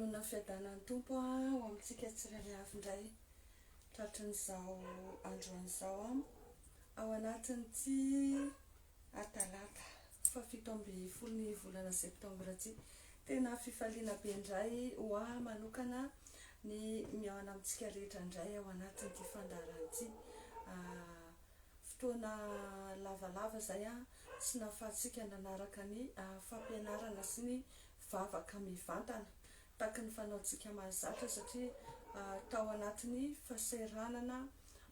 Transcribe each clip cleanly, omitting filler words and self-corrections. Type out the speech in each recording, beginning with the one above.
Manonona ny fiadanan'ny Tompo ho amintsika tsirairay avy indray tratrin'izao androany izao ao anatin'ity talata faha 17 ny volana septambra ity. Tena fifaliana be indray ho ahy manokana ny mihaona amintsika rehetra indray ao anatin'ity fandaharana ity. Fotoana lavalava izay tsy nahafahantsika nanaraka ny fampianarana sy ny vavaka mivantana tahaky ny fanaontsika mahazatra satria tao anatin'ny fahasahiranana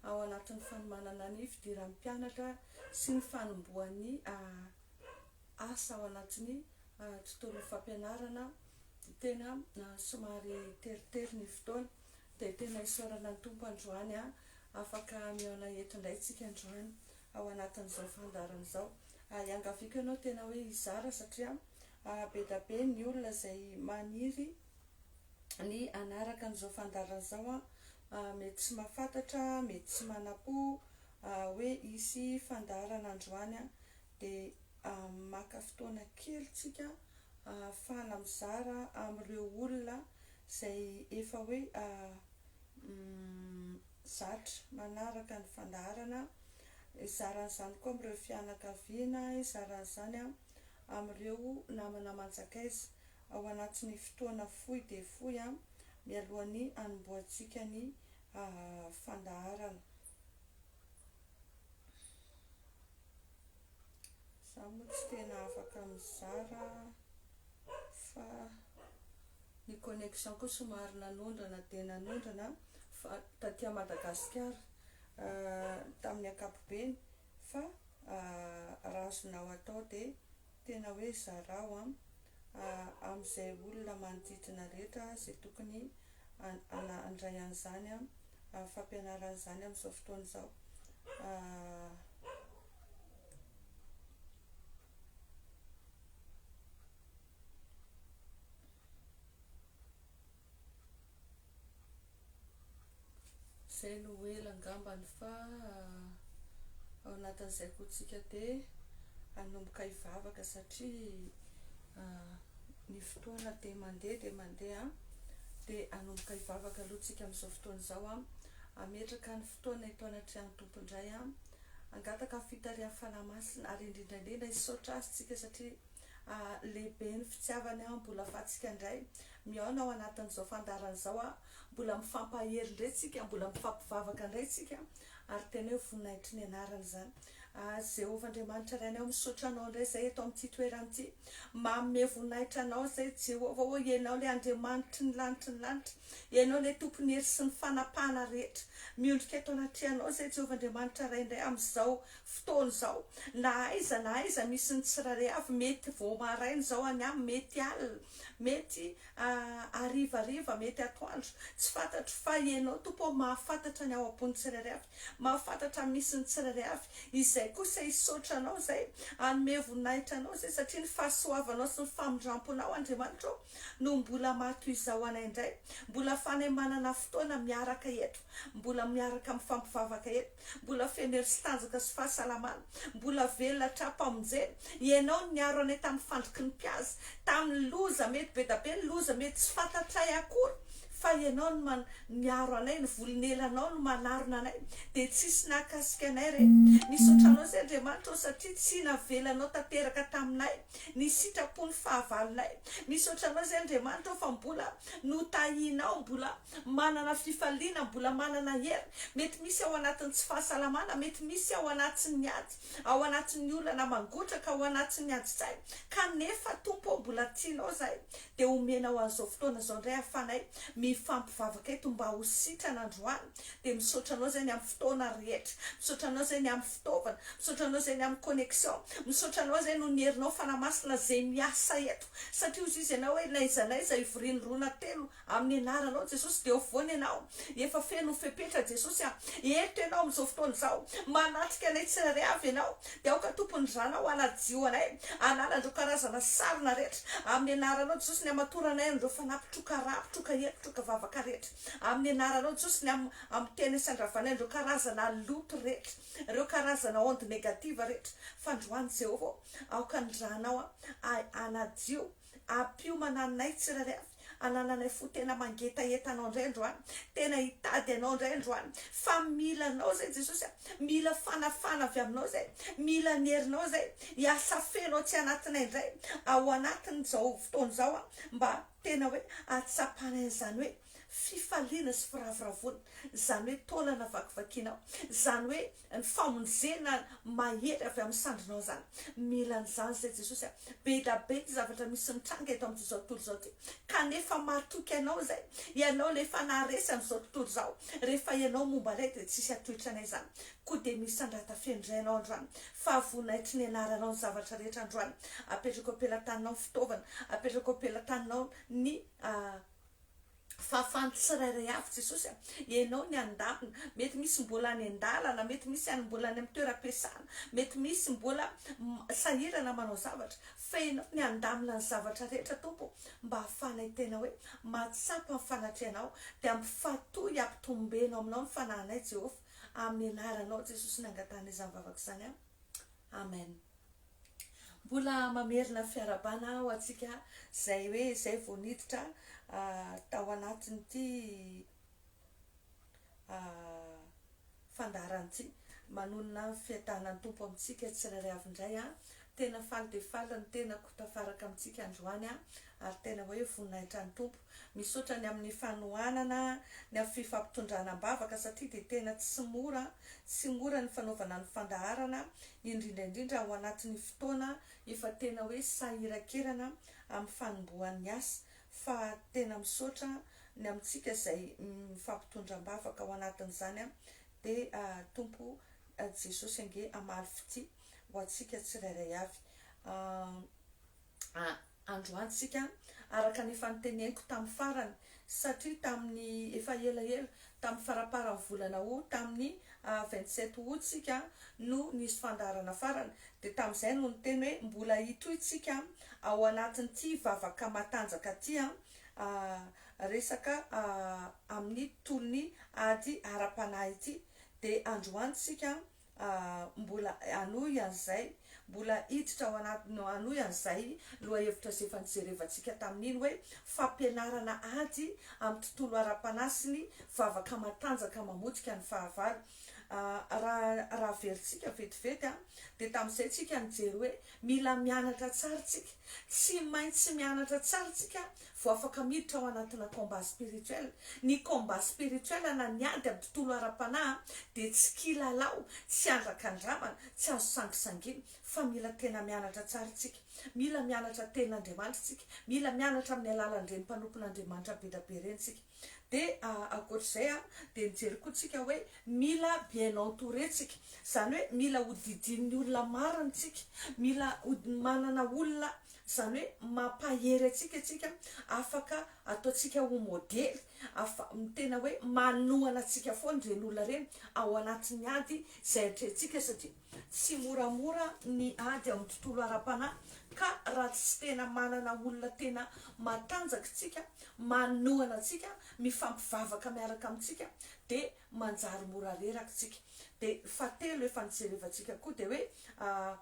ao anatin'ny fanomanana ny fidiran'ny mpianatra sy ny fanombohan'ny asa ao anatin'ny tontolon'ny fampianarana dia tena somary teritery ny fotoana. Dia tena isaorana ny Tompo androany a, afaka mihaona eto indray tsika androany ao anatin'izao fandaharana izao. Iangaviako ianao tena hoe hizara satria be da be ny olona izay maniry ny hanaraka an'izao fandaharana izao a, mety tsy mahafantatra, mety tsy manam-po hoe hisy fandaharana androany a, dia maka fotoana kely tsika ahafahana mizara amin'ireo olona izay efa hoe zatra manaraka ny fandaharana, hizara an'izany koa amin'ireo fianakaviana, hizara an'izany amin'ireo namana aman-tsakaiza ao anatin'ny fotoana fohy dia fohy mialohan'ny hanombohantsika ny fandaharana. Za moa tsy tena afaka mizara fa ny connexion koa somary nanondrana dia nanondrana fa taty Madagasikara tamin'ny ankapobeny fa raha azonao atao dia tena hoe zarao an amin'izay olona manodidina rehetra izay tokony handray an'izany fampianarana izany amin'izao fotoana izao. Izay no ela angambany fa ao anatin'izay koa tsika dia hanomboka hivavaka satria ny fotoana dia mandeha dia mandeha dia hanomboka hivavaka aloha tsika amin'izao fotoana izao an, hametraka ny fotoana eto anatrehan'ny Tompo indray an, hangataka ny fitarihan'ny Fanahy Masina ary indrindra indrindra hisaotra Azy tsika satria lehibe ny fitiavany an, mbola afatsika indray mihaona ao anatin'izao fandaharana izao an, mbola mifampahery indray tsika, mbola mifampivavaka indray tsika ary tena hoe voninahitry ny anarany izany. Jehovah Andriamanitra Rainay o, misaotra Anao indray izay eto amin'ity toerana ity. Manome voninahitra Anao izay Jehovah o, Ianao ilay Andriamanitry ny lanitry ny lanitra, Ianao ilay Tompon'ny hery sy ny fanapahana rehetra. Miondrika eto anatrehanao izay Jehovah Andriamanitra Ray indray amin'izao fotoana izao. Na aiza na aiza misy ny tsirairay avy, mety vao maraina izao any aminy, mety alina, mety harivariva, mety atoandro, tsy fantatro fa Ianao Tompo ô mahafantatra ny ao am-pon'ny tsirairay avy, mahafantatra ny misy ny tsirairay avy, izay kosa hisaotra Anao izay, hanome voninahitra Anao izay satria ny fahasoavanao sy ny famindramponao Andriamanitra ô no mbola maha toy izao anay indray, mbola afahanay manana fotoana miaraka eto, mbola miaraka mifampivavaka eto. Mbola feno hery sy tanjaka sy fahasalamana, mbola velona hatrampamonjena. Ianao no niaro anay tamin'ny fandriky ny mpihaza, tamin'ny loza mety be da be, ny loza mety tsy fantatray akory, fa Ianao no niaro anay, ny volon'elanao no manarona anay, dia tsisy nahakasika anay re. Misaotra Anao izay Andriamanitra ô satria tsy navelanao tanteraka taminay ny sitrapon'ny fahavalonay. Misaotra Anao izay Andriamanitra ô fa mbola notahianao, mbola manana fifaliana, mbola manana hery, mety misy ao anatin'ny tsy fahasalamana, mety misy ao anatin'ny ady, ao anatin'ny olana mangotraka, ao anatin'ny adin-tsaina, kanefa Tompo ô mbola tianao izahay, dia omenao an'izao fotoana izao indray ahafahanay mifampivavaka eto mba ho sitrana androany, dia misaotra Anao izay ny amin'ny fotoana rehetra, misaotra Anao izay ny amin'ny fitaovana, misaotra Anao izay ny amin'ny connexion, misaotra Anao izay noho ny herinao Fanahy Masina izay miasa eto, satria hozy izy Ianao hoe n'aiza n'aiza ivorian'ny roa na telo Amin'ny anaranao Jesosy dia afovoany ianao. Efa feno fepetra Jesosy a. Eto ianao amin'izao fotoana izao. Manatrika anay tsirairay avy ianao. Dia aoka Tompo ny ranao hanadio anay. Hanala an'ireo karazana sarona rehetra. Amin'ny anaranao Jesosy ny hamatoranay an'ireo fanahy mpitroka ra, mpitroka hery, mpitroka vavaka rehetra. Amin'ny anaranao Jesosy ny hamotehana sy handravanay an'ireo karazana loto rehetra. Ireo karazana onde negative rehetra. Fandroany Jehovah ô. Aoka ny ranao hanadio. Ampiomana anay tsirairay avy. Anananay fo tena mangetaheta Anao indray androany, tena hitady Anao indray androany, fa mila Anao izay Jesosy a, mila fanafana avy Aminao izay, mila ny herinao izay, hiasa feno atsy anatinay indray ao anatin'izao fotoana izao a, mba tena hoe hahatsapanay an'izany hoe fifaliana sy firavoravoana, izany hoe taolana vakivakianao, izany hoe ny famonjena mahery avy amin'ny sandrinao izany. Mila an'izany izay Jesosy a. Be da be ny zavatra misy mitranga eto amin'izao tontolo izao ity. Kanefa matoky Anao izay. Ianao ilay efa naharesy an'izao tontolo izao. Rehefa Ianao momba anay dia tsisy hatohitra anay izany. Koa dia misandrata feno indray Ianao androany. Fa voninahitry ny anaranao ny zavatra rehetra androany. Apetrako am-pelatananao ny fitaovana. Apetrako am-pelatananao ny Fahafahan'ny tsirairay avy Jesosy a! Ianao ny handamina, mety misy mbola any an-dalana, mety misy any mbola any amin'ny toeram-piasana, mety misy mbola sahirana manao zavatra, fa Ianao ny handamina ny zavatra rehetra Tompo ô, mba hahafahanay tena hoe mahatsapa ny fanatrehanao, dia ampifatohy ampitombeno aminao ny fanahinay Jehovah, amin'ny anaranao Jesosy no angatahanay izany vavaka izany an! Amen. Mbola mamerina fiarahabana ho antsika izay hoe izay vao niditra tao anatin'ity fandaharana ity. Manonona ny fiadanan'ny Tompo amintsika tsirairay avy indray an. Tena faly dia faly ny tenako tafaraka amintsika androany an, ary tena hoe voninahitra ny Tompo. Misaotra ny amin'ny fanohanana, ny amin'ny fifampitondrana am-bavaka satria dia tena tsy mora, tsy mora ny fanaovana ny fandaharana indrindra indrindra ao anatin'ny fotoana efa tena hoe sahirankirana amin'ny fanombohan'ny asa fa tena misaotra ny amintsika izay mifampitondra am-bavaka ao anatin'izany dia Tompo Jesosy ange hamaly fitia ho antsika tsirairay avy. Androany tsika, araka ny efa noteneniko tamin'ny farany, satria tamin'ny, efa elaela, tamin'ny faramparan'ny volana août, tamin'ny 27 août tsika no nisy fandaharana farany, dia tamin'izay no niteny hoe mbola hitohy tsika ao anatin'ity vavaka matanjaka ity resaka amin'ny tontolon'ny ady ara-panahy ity, dia androany tsika mbola hanohy an'izay, mbola hiditra ao anatin'ny, hanohy an'izay lohahevitra izay efa nijerevantsika tamin'iny hoe fampianarana ady amin'ny tontolo ara-panahy sy ny vavaka matanjaka mamotika ny fahavalo. Raha raha averintsika vetivety dia tamin'izay tsika nijery hoe mila mianatra tsara tsika, tsy maintsy mianatra tsara tsika vao afaka miditra ao anatina combat spirituel. Ny combat spirituel na ny ady amin'ny tontolo ara-panahy dia tsy kilalao, tsy andrakandramana, tsy azo sangisangiana fa mila tena mianatra tsara isika. Mila mianatra tenin'Andriamanitra isika, mila mianatra amin'ny alalan'ireny mpanompon'Andriamanitra be da be ireny isika. Dia ankoatr'izay dia nijery koa tsika hoe mila bien entouré tsika, izany hoe mila hodidinin'ny olona marina tsika, mila manana olona Izany hoe mampahery antsika isika, afaka ataontsika ho modely, afa, tena hoe manohana antsika foana ireny olona ireny ao anatin'ny ady izay atrehintsika satria tsy moramora ny ady ao amin'ny tontolo ara-panahy ka raha tsy tena manana olona tena matanjaka isika, manohana antsika, mifampivavaka miaraka amintsika dia manjary mora reraka isika. Dia fahatelo efa nijerevantsika koa dia hoe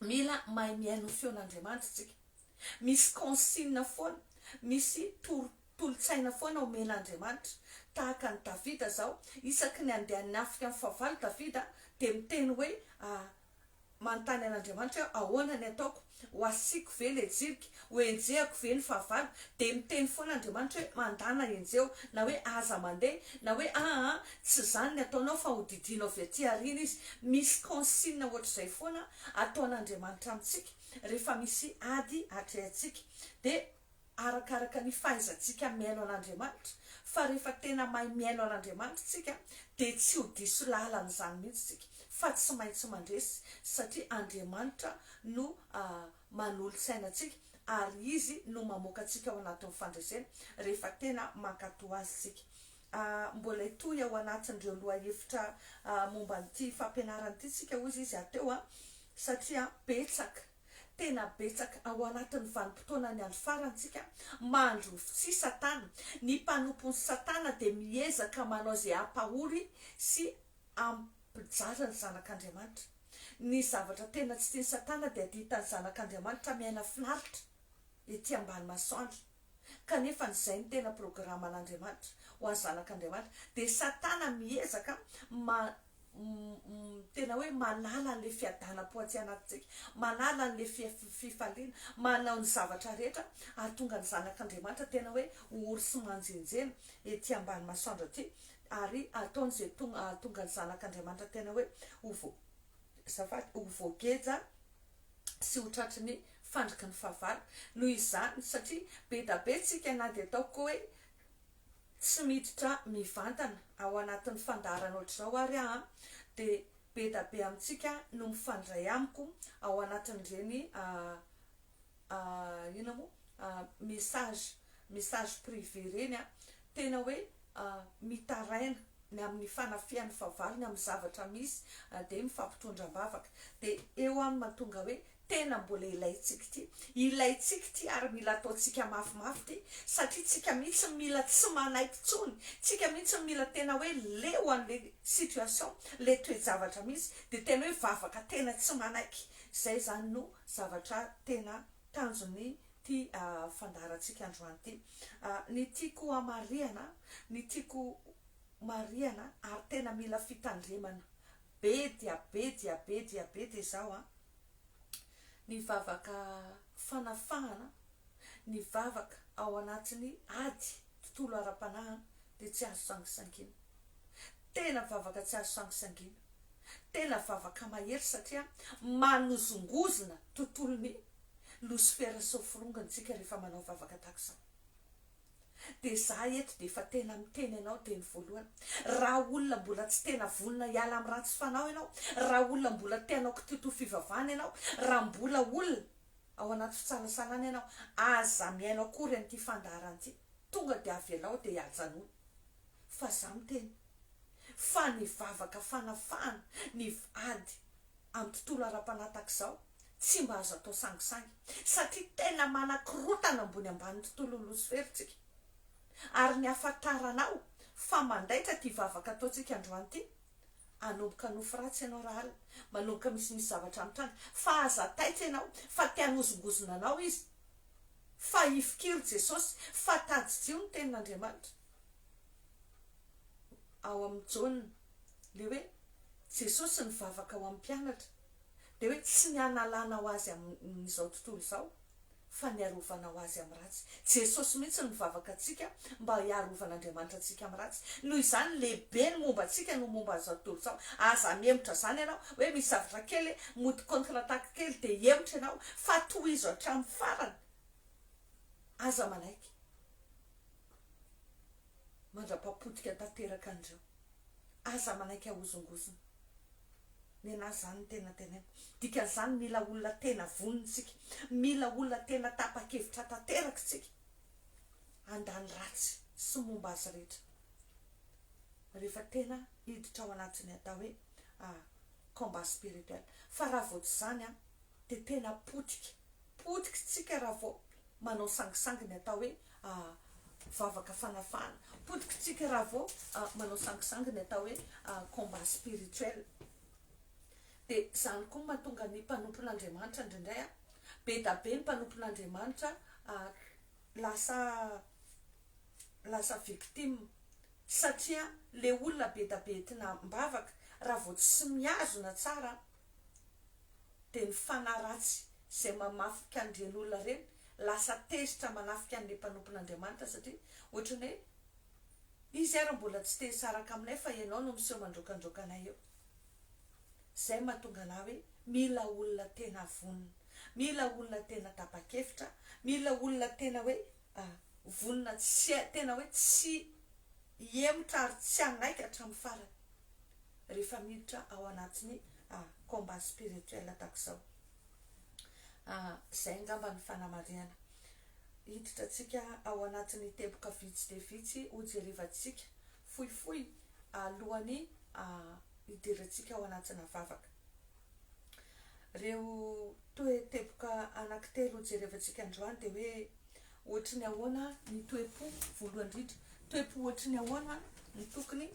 Mila mahay mihaino ny feon'Andriamanitra isika. Misy consigne foana, misy toro tolo-tsaina foana omen'Andriamanitra. Tahaka an'i Davida izao, isaky ny handeha hanafika ny fahavalo Davida dia miteny hoe, manontany an'Andriamanitra hoe ahoana ny ataoko? Ho asiako ve ilay jirika? Ho enjehako ve ny fahavalo? Dia miteny foana Andriamanitra hoe mandàna enjeho, na hoe aza mandeha, na hoe aa tsy izany ny ataonao fa ho didianao avy aty aoriana izy. Misy consigne ohatr'izay foana ataon'Andriamanitra amintsika rehefa misy ady atrehantsika. Dia arakaraka ny fahaizantsika mihaino an'Andriamanitra, fa rehefa tena mahay mihaino an'Andriamanitra isika dia tsy ho diso lalana izany mihitsy isika fa tsy maintsy mandresy satria Andriamanitra no manolo-tsaina antsika ary Izy no mamoaka antsika ao anatin'ny fandresena rehefa tena mankatò Azy isika. Mbola hitohy ao anatin'ireo lohahevitra momba an'ity fampianarana ity isika hoy izy hateo satria betsaka, tena betsaka ao anatin'ny vanim-potoanan'ny andro farany isika, mandrofotsy Satana. Ny mpanompon'i Satana dia miezaka manao izay hampahory sy hampijaly ny zanak'Andriamanitra. Ny zavatra tena tsy tian'i Satana dia hita ny zanak'Andriamanitra miaina finaritra ety ambany masoandro. Kanefa izay no tena programan'Andriamanitra ho an'ny zanak'Andriamanitra. Dia Satana miezaka ma tena hoe manala an'ilay fiadanam-po atsy anatintsika, manala an'ilay fifaliana, manao ny zavatra rehetra hahatonga ny zanak'Andriamanitra tena hoe ho ory sy manjenjena ety ambany masoandro ety, ary ataony izay hahatonga ny zanak'Andriamanitra tena hoe ho vo, azafady, ho voageja sy ho tratry ny fandriky ny fahavalo. Noho izany, satria be da be tsika na dia ataoko hoe tsy miditra mivantana ao anatin'ny fandaharana ohatr'izao ary aho an, dia be da be amintsika no mifandray amiko ao anatin'ireny inona moa message message privé ireny an, tena hoe mitaraina ny amin'ny fanafihan'ny fahavalo, ny amin'ny zavatra misy dia mifampitondra am-bavaka. Dia eo aho no mahatonga hoe Tena mbola ilaintsika ity. Ilaintsika ity ary mila ataontsika mafimafy ity satria tsika mihitsy mila tsy manaiky intsony, tsika mihitsy mila tena hoe leo an'le situation, le toe-javatra misy dia tena hoe vavaka tena tsy manaiky. Izay izany no zavatra tena tanjon'ity fandaharantsika androany ity. Ny tiako hamarihana, ny tiako marihana ary tena mila fitandremana be dia be dia be dia be dia izao an, ny vavaka fanafahana, ny vavaka ao anatin'ny ady tontolo ara-panahy dia tsy azo sangisangiana. Tena vavaka tsy azo sangisangiana. Tena vavaka mahery satria manozongozona tontolon'ny losifera sy ny forongony tsika rehefa manao vavaka tahaka izao. Dia za eto dia efa tena miteny anao teny voalohany, raha olona mbola tsy tena vonona hiala amin'ny ratsy fanao ianao, raha olona mbola te hanao kitoatoa fivavahana ianao, raha mbola olona ao anaty fitsalasalana ianao, aza mihaino akory an'ity fandaharana ity, tonga dia avelao dia ajanony fa za miteny fa ny vavaka fanafahana ny ady amin'ny tontolo ara-panahy tahaka izao tsy mba azo atao sangisangy satria tena manakorontana ambony ambany tontolon'ny losifera tsika ary ny hafantaranao fa mandaitra ity vavaka ataontsika androany ity hanomboka nofy ratsy ianao rahalina manomboka misimisy zavatra mitranga fa aza taitra ianao fa te hanozongozona anao izy fa hifikiro Jesosy fa tadidio ny tenin'Andriamanitra ao amin'ny Jaona le hoe Jesosy nivavaka ho amin'ny mpianatra dia hoe tsy ny hanalanao azy amin'izao tontolo izao fa ny hiarovanao azy amin'ny ratsy. Jesosy mihitsy no nivavaka antsika mba hiarovan'Andriamanitra antsika amin'ny ratsy. Noho izany lehibe ny momba antsika no momba an'izao tontolo izao. Aza mihemotra izany ianao hoe misy zavatra kely mody contre attaque kely dia hihemotra ianao fa tohizo hatramin'ny farany. Aza manaiky mandra-pahapotika tanteraka an'ireo. Aza manaiky ahozongozona. Nenaha zany no tena teneniko. Dikan'izany mila olona tena vonona isika. Mila olona tena tapa-kevitra tanteraka isika. Handà ny ratsy sy momba azy rehetra. Rehefa tena hiditra ao anatin'ny atao hoe combat spirituel. Fa raha vao tsy izany an, dia tena potika. Potika isika raha vao manao sangisangy ny atao hoe vavaka fanafahana. Potika tsika raha vao manao sangisangy ny atao hoe combat spirituel. Dia izany koa no mahatonga ny mpanompon'Andriamanitra indraindray an, be da be ny mpanompon'Andriamanitra lasa lasa victime satria le olona be da be entina am-bavaka raha vao tsy mihazona tsara dia ny fanahy ratsy izay mamafika an'ireny olona ireny lasa tezitra manafika an'ilay mpanompon'Andriamanitra satria ohatran'ny hoe izy ary mbola tsy te hisaraka aminay fa ianao no miseho mandroakandroaka anay eo. Izay mahatonga anah hoe mila olona tena vonona, mila olona tena tapa-kevitra, mila olona tena hoe vonona tsy tena hoe tsy hihemotra ary tsy hanaiky hatramin'ny farany. rehefa miditra ao anatin'ny combat spirituel tahaka izao. Izay angamba ny fanamarihana. Hiditra antsika ao anatin'ny teboka vitsy dia vitsy hojerevantsika fohifohy alohan'ny hidirantsika ao anatina vavaka. Ireo toe-teboka anankitelo hojerevantsika androany dia hoe Ohatry ny ahoana ny toe-po voalohany indrindra? Toe-po ohatry ny ahoana no tokony,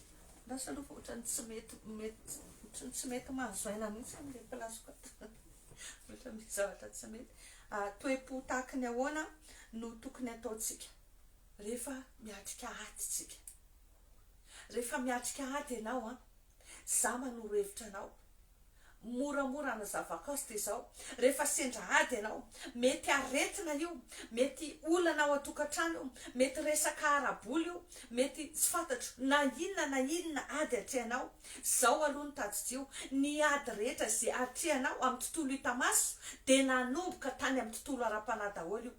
lasa aloha fa ohatran'ny tsy mety mety ohatran'ny tsy mety mahazo aina mihitsy ilay place-ko ato. Ohatran'ny misy zavatra tsy mety. Toe-po tahaky ny ahoana no tokony ataontsika? Rehefa miatrika ady tsika. Rehefa miatrika ady ianao an, za manoro hevitra anao, moramora hanazavako azy dia izao, rehefa sendra ady ianao, mety aretina io, mety olana ao an-tokantrano io, mety resaka ara-bola io, mety tsy fantatro, na inona na inona ady atrehanao, izao aloha no tadidio, ny ady rehetra izay atrehanao amin'ny tontolo hita maso dia nanomboka tany amin'ny tontolo ara-panahy daholo io.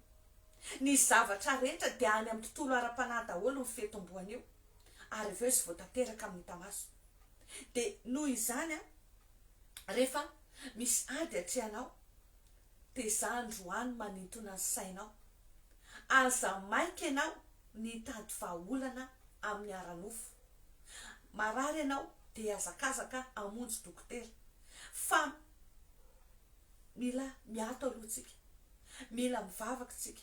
Ny zavatra rehetra dia any amin'ny tontolo ara-panahy daholo ny fitomboan'io ary avy eo izy vao tanteraka amin'ny hita maso. Dia noho izany an, rehefa misy ady atrehanao dia za androany manintona ny sainao. Aza maika ianao ny hitady vahaolana amin'ny ara-nofo. Marary ianao dia hihazakazaka hamonjy dokotera. Fa Mila miato aloha tsika. Mila mivavaka tsika.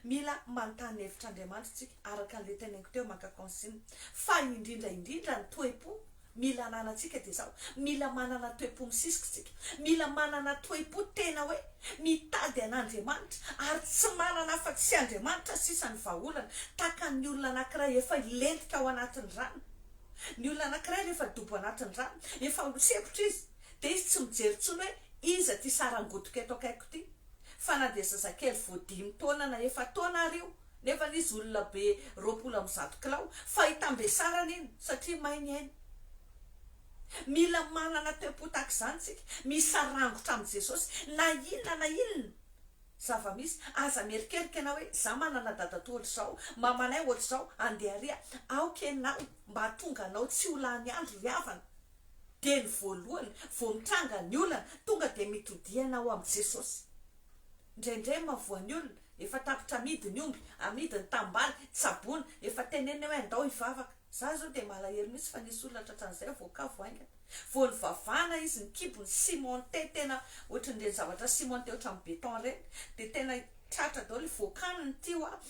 Mila manontany hevitr'Andriamanitra tsika araka an'ilay teneniko teo maka consigne. Fa indrindra indrindra ny toe-po mila ananantsika dia izao, mila manana toe-po misisika tsika. Mila manana toe-po tena hoe mitady an'Andriamanitra ary tsy manana afa-tsy Andriamanitra sisa ny vahaolana. Tahaka ny olona anankiray efa hilentika ao anatin'ny rano. Ny olona anankiray rehefa dobo anatin'ny rano, efa ho sempotra izy. Dia izy tsy mijery intsony hoe iza ity sarangotiko eto akaikiko ity, fa na dia zazakely vao dimy taona na efa-taona ary io, nefa izy olona be 120 kilao, fa itambesarana iny, satria may ny ainy. Mila manana toe-po tahaka izany isika, misarangotra amin'i Jesosy, na inona na inona zava-misy. Aza mierikerika ianao hoe za manana dadatoa ohatr'izao, mamanay ohatr'izao, andeha ary aho. Aoka ianao mba hahatonga anao tsy ho lany andro ry havana. Dia ny voalohany, vao mitranga ny olana, tonga dia mitodiha ao amin'i Jesosy. Indraindray mahavoa ny olona, efa tapitra amidy ny omby, amidy ny tanimbary, tsaboina, efa tenenina hoe andao hivavaka. Za zao dia malahelo mihitsy fa nisy olona tratran'izay voakavo haingana. Vao nivavahana izy, ny kibony cimenté tena ohatran'ireny zavatra cimenté ohatran'ny béton ireny, dia tena tratra daholo, voakaniny ity hoa,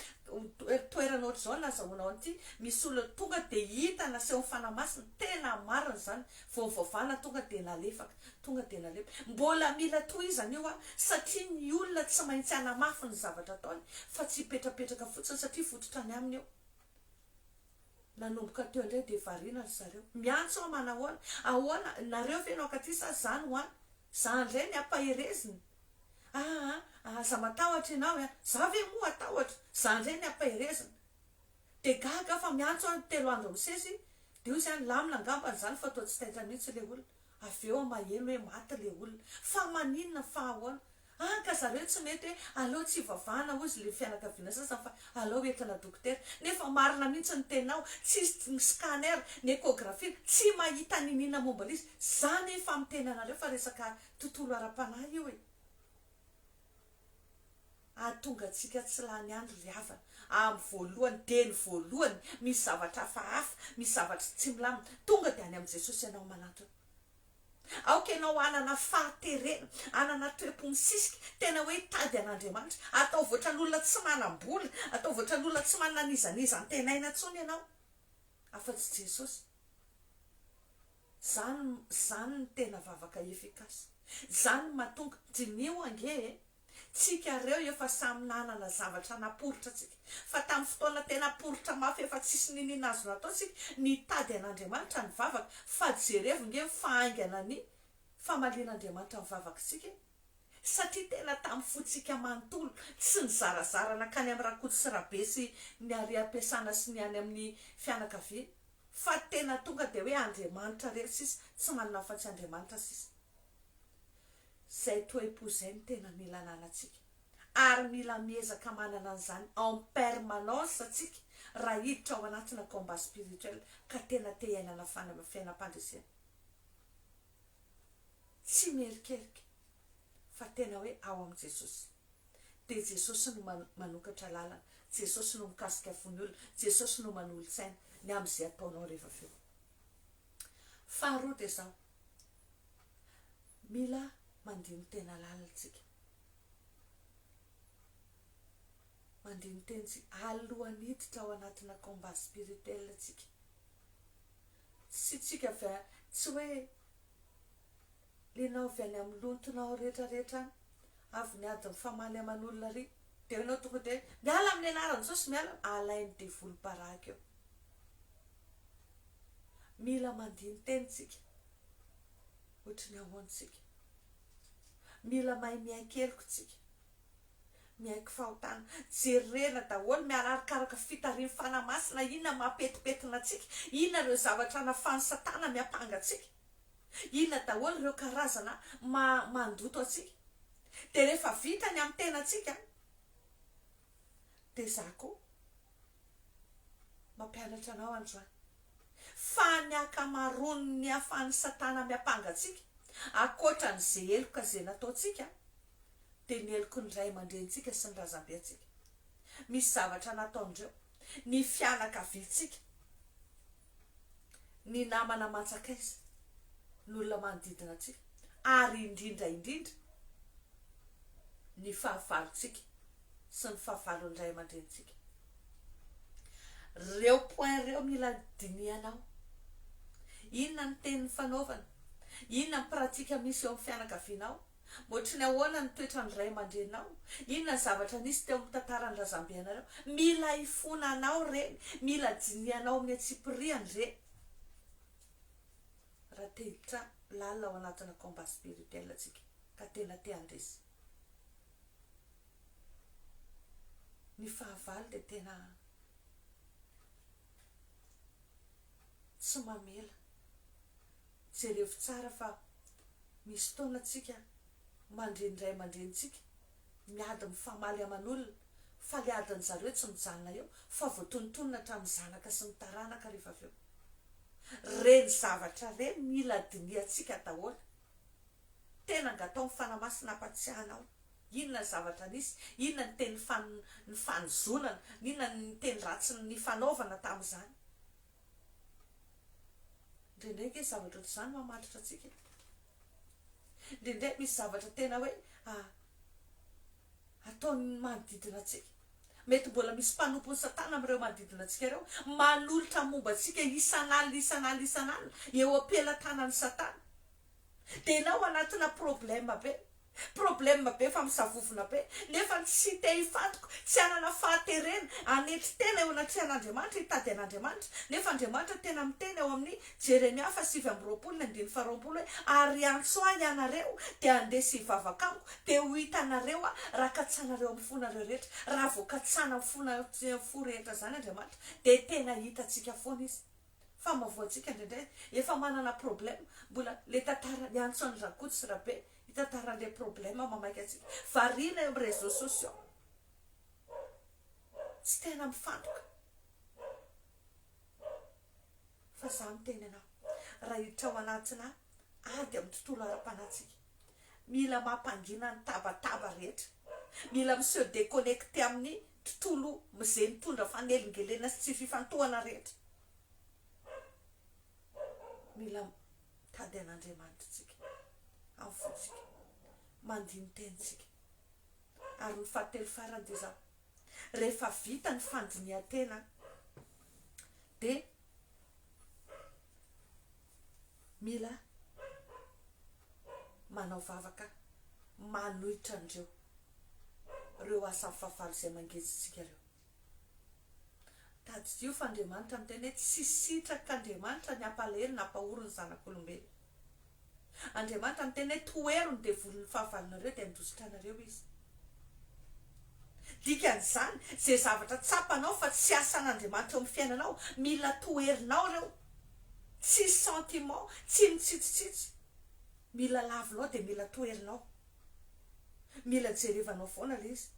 toerana ohatr'izao no nazahoanao an'ity, misy olona tonga dia hita nasehon'ny Fanahy Masina, tena marina izany, vao nivavahana tonga dia nalefaka, tonga dia nalefaka. Mbola mila tohizana io an, satria ny olona tsy maintsy hanamafy ny zavatra ataony fa tsy hipetrapetraka fotsiny satria fototra any aminy io. Nanomboka teo indray dia variana ry zareo. Miantso aho manahoana? Ahoana? Nareo ve no hankaty sa za no any? Za indray ny ampaherezina. Aa aza matahotra ianao e! Za ve moa hatahotra? Za indray ny ampaherezina. Dia gaga aho fa miantso aho telo andro misesy dia hoy izy any lamina angambany izany fa toa tsy taitra mihitsy ilay olona. Avy eo aho maheno hoe maty ilay olona. Fa maninona fa ahoana? An ka zareo tsy mety hoe aleo tsy hivavahana hozy ilay fianakaviana sasany fa aleo entina dokotera. Nefa marina mihitsy ny teninao, tsisy ny scanner, ny echographie, tsy mahita niniana momba ilay izy. Za nefa miteny anareo fa resaka Tontolo ara-panahy io e! Hahatonga antsika tsy lany andro ry havana. Amin'ny voalohany, dia ny voalohany, misy zavatra hafahafa, misy zavatra tsy milamina, tonga dia any amin'i Jesosy ianao manantona. Aoka ianao hanana fahaterena, hanana toe-po misisika, tena hoe hitady an'Andriamanitra. Ataovy ohatran'olona tsy manam-bola, ataovy ohatran'olona tsy manana n'iza n'iza antenaina intsony ianao, afa-tsy Jesosy. Zany zany ny tena vavaka efficace. Zany no mahatonga, diniho ange e! Tsika reo efa samy nanana zavatra naporitra tsika, fa tamin'ny fotoana tena poritra mafy efa tsisy niniana azo natao tsika, nitady an'Andriamanitra nivavaka, fa jerevo nge ny fahaingana ny famalian'Andriamanitra ny vavakitsika e! Satria tena tamin'ny fotsika manontolo, tsy nizarazara nankany amin'ny Rakoto sy Rabe sy ny ary ampiasana sy ny any amin'ny fianakaviana. Fa tena tonga dia hoe Andriamanitra irery sisa, tsy manana afa-tsy Andriamanitra sisa. Izay toe-po izay no tena mila ananantsika. Ary mila miezaka manana an'izany en permanence tsika raha hiditra ao anatina combat spirituel ka tena te hiainana fiainam-pandresena. Tsy mierikerika fa tena hoe ao amin'i Jesosy. Dia Jesosy no manokatra lalana, Jesosy no mikasika fon'ny olona, Jesosy no manolo-tsaina ny amin'izay ataonao rehefa avy eo. Faharoa dia izao, mila mandini-tena lalina isika. Mandini-tena isika alohan'ny hiditra ao anatina combat spirituel isika. Tsy tsika avy tsy hoe Lenao avy any amin'ny lontonao rehetra rehetra any, avy niady nifamaly aman'olona ary. Dia ianao tonga dia miala amin'ny anaran'i Jesosy, miala, alain'ny devoly baraka eo. Mila mandini-tena isika. Ohatry ny ahoana isika? Mila mahay miaiky heloka isika. Miaiky fahotana. Jerena daholo miararikaraka fitarihin'ny Fanahy Masina inona mampetipetina antsika, inona ireo zavatra anafahan'i Satana miampanga antsika, inona daholo ireo karazana mandoto antsika. Dia rehefa vita ny amin'ny tenantsika dia za koa mampianatra anao androany fa ny ankamaroan'ny afahan'i Satana miampanga antsika ankoatra ny ze heloka ze nataontsika dia ny heloky ny ray aman-drenintsika sy ny razambentsika. Misy zavatra nataondreo, ny fianakaviantsika, ny namana aman-tsakaiza, ny olona manodidina antsika, ary indrindra indrindra ny fahavalontsika sy ny fahavalon'ny ray aman-drenintsika. Reo point reo mila dinihanao. Inona ny teny nifanaovana? Inona ny pratika misy eo amin'ny fianakavianao? Ohatry ny ahoana ny toetran'ny ray aman-dreninao? Inona ny zavatra nisy teo amin'ny tantaran'ny razambenareo? Mila ifonanao ireny, mila dinihanao amin'ny antsipiriany ireny raha te hiditra lalina ao anatina combat spirituel tsika ka tena te handresy. Ny fahavalo dia tena tsy mamela. Jerevo tsara fa misy fotoana tsika mandre ny ray aman-drenintsika miady mifamaly aman'olona fa le adin'ny zareo tsy mijanona eo fa voatonontonona hatramin'ny zanaka sy ny taranaka rehefa avy eo. Reny zavatra reny mila dinihantsika daholo. Tena angatao ny Fanahy Masina hampatsiahy anao inona ny zavatra nisy, inona ny teny nifanozonana, inona ny teny ratsy nifanaovana tamin'izany. Indraindray ange zavatra ohatr'izany mamatotra antsika e. Indraindray misy zavatra tena hoe ataon'ny manodidina antsika. Mety mbola misy mpanompon'i Satana amin'ireo manodidina antsika ireo, manolotra momba antsika isan'alina isan'alina isan'alina eo am-pelatanan'i Satana. Dia ianao anatina problème be. Problème be fa misavovona be, nefa tsy te hifantoka, tsy hanana fahaterena, hanetry tena eo anatrehan'Andriamanitra, hitady an'Andriamanitra, nefa Andriamanitra tena miteny ao amin'ny Jeremia faha 29 ny andininy faha 20 hoe, ary hiantso ahy ianareo, dia handeha sy hivavaka amiko, dia ho hitanareo aho, raha katsahanareo amin'ny fonareo rehetra. Raha vao katsahana amin'ny fo rehetra izany Andriamanitra, dia tena hitantsika foana Izy. Fa mavoantsika indraindray efa manana problème mbola le tantara niantso an'i Rakoto sy Rabe hitantara an'le problème mamaika antsika variana eo amin'ny réseaux sociaux tsy tena mifantoka fa za miteny anao raha hiditra ao anatina ady amin'ny tontolo ara-panahintsika Mila mampangina ny tabataba rehetra. Mila mi se déconnecter amin'ny tontolo izay mitondra fanelingelena sy tsy fifantohana rehetra. Mila mitady an'Andriamanitra isika amin'ny fontsika. Mandini-tena isika. Ary ny fahatelo farany dia izao. Rehefa vita ny fandinihan-tena dia Mila manao vavaka manohitra an'ireo ireo asan'ny fahavalo izay mangeja antsika ireo. Tadidio fa Andriamanitra miteny hoe tsy sitrak'Andriamanitra ny hampalahelo na hampahory ny zanak'olombelona. Andriamanitra miteny hoe tohero ny devolin'ny fahavalonareo dia handositra anareo izy. Dikan'izany, izay zavatra tsapanao fa tsy asan'Andriamanitra eo amin'ny fiainanao, mila toherinao ireo. Tsy sentiment, tsy mitsitsitsitsy. Mila lavinao dia mila toherinao. Mila jerevanao foana ilay izy.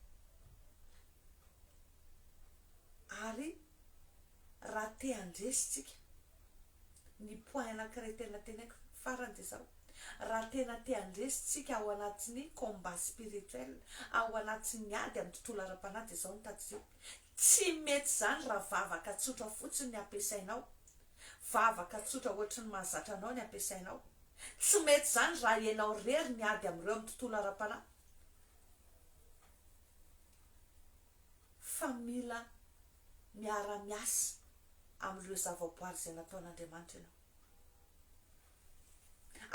Ary raha te handresy tsika, ny point anankiray tena tenaiko farany dia izao, raha tena te handresy tsika ao anatin'ny combat spirituel, ao anatin'ny ady amin'ny tontolo ara-panahy dia izao no tadidio, tsy mety izany raha vavaka tsotra fotsiny ny ampiasainao, vavaka tsotra ohatry ny mahazatra anao ny ampiasainao, tsy mety izany raha ianao irery miady amin'ireo amin'ny tontolo ara-panahy, fa mila miara-miasa amin'ireo zavaboary izay nataon'Andriamanitra ianao.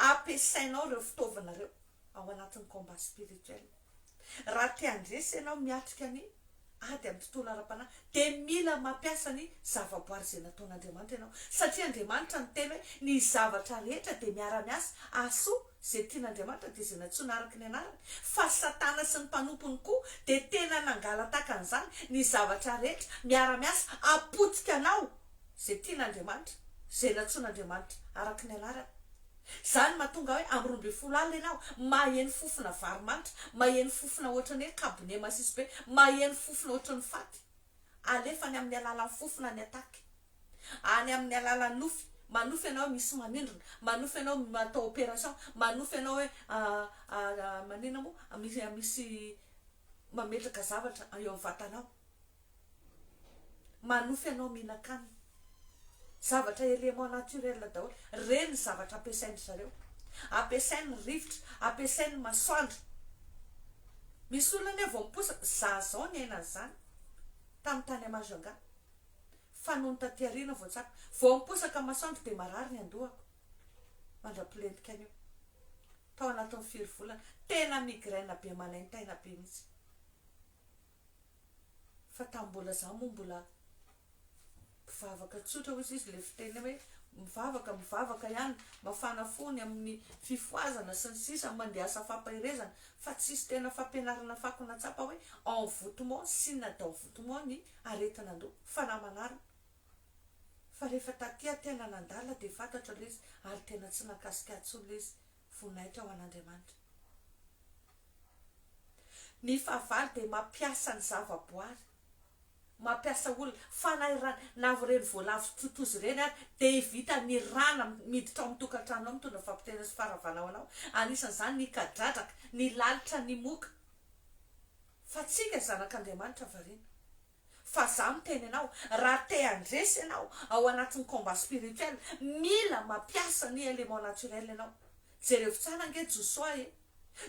Ampiasainao ireo fitaovana ireo ao anatin'ny combat spirituel. Raha te handresy ianao miatrika ny ady amin'ny tontolo ara-panahy dia mila mampiasa ny zavaboary izay nataon'Andriamanitra ianao. Satria Andriamanitra niteny hoe ny zavatra rehetra dia miara-miasa hahasoa izay tian'Andriamanitra dia izay nantsoina araka ny anarany. Fa Satana sy ny mpanompony koa dia tena nangalataka an'izany, ny zavatra rehetra miara-miasa hapotika anao izay tian'Andriamanitra, izay nantsoin'Andriamanitra araka ny anarany. Izany mahatonga hoe amin'ny 12 alina ianao maheno fofona vary manitra, maheno fofona ohatran'ny hoe kabone masiso be, maheno fofona ohatran'ny faty. Alefany amin'ny alalan'ny fofona ny attaque. Any amin'ny alalan'ny nofy, manofy ianao hoe misy manindrona, manofy ianao atao opération, manofy ianao hoe manina moa, misy misy mametraka zavatra eo amin'ny vatanao. Manofy anao mihinan-kanina. Zavatra élément naturel daholo. Ireny ny zavatra ampiasain-dry zareo. Ampiasainy ny rivotra, ampiasainy ny masoandro. Misy olona anie vao miposaka, za zao niaina an'izany tamin'ny tany Majunga. Fa nony taty aoriana vao tsapa. Vao miposaka ny masoandro dia marary ny andohako. Mandra-pilentika an'io. Tao anatin'ny firy volana. Tena migraine be manaintaina be mihitsy. Fa tamin'ny mbola za moa mbola mpivavaka tsotra hoy izy le fiteny hoe mivavaka mivavaka ihany, mafana fo ny amin'ny fifohazana sy ny sisa, mandeha asa fampaherezana fa tsisy tena fampianarana fako nahatsapa hoe envoutement, signe d'envoutement ny aretin'andoha, fanahy manarina. Fa rehefa taty aho tena nandalina dia fantatro ilay izy ary tena tsy nahakasika ahy intsony ilay izy, voninahitra ho an'Andriamanitra. Ny fahavalo dia mampiasa ny zavaboary, mampiasa olona, fa na irany, na ireny voalavo sy totozy ireny ary dia vita ny rana miditra ao amin'ny tokantrano ao mitondra fampitena sy faharavana ho anao, anisan'izany ny kadradraka, ny lalitra, ny moka. Fa tsika zanak'Andriamanitra variana. Fa za miteny anao, raha te handresy ianao ao anatin'ny combat spirituel, mila mampiasa ny élément naturel ianao. Jerevo tsara ange Josoa e!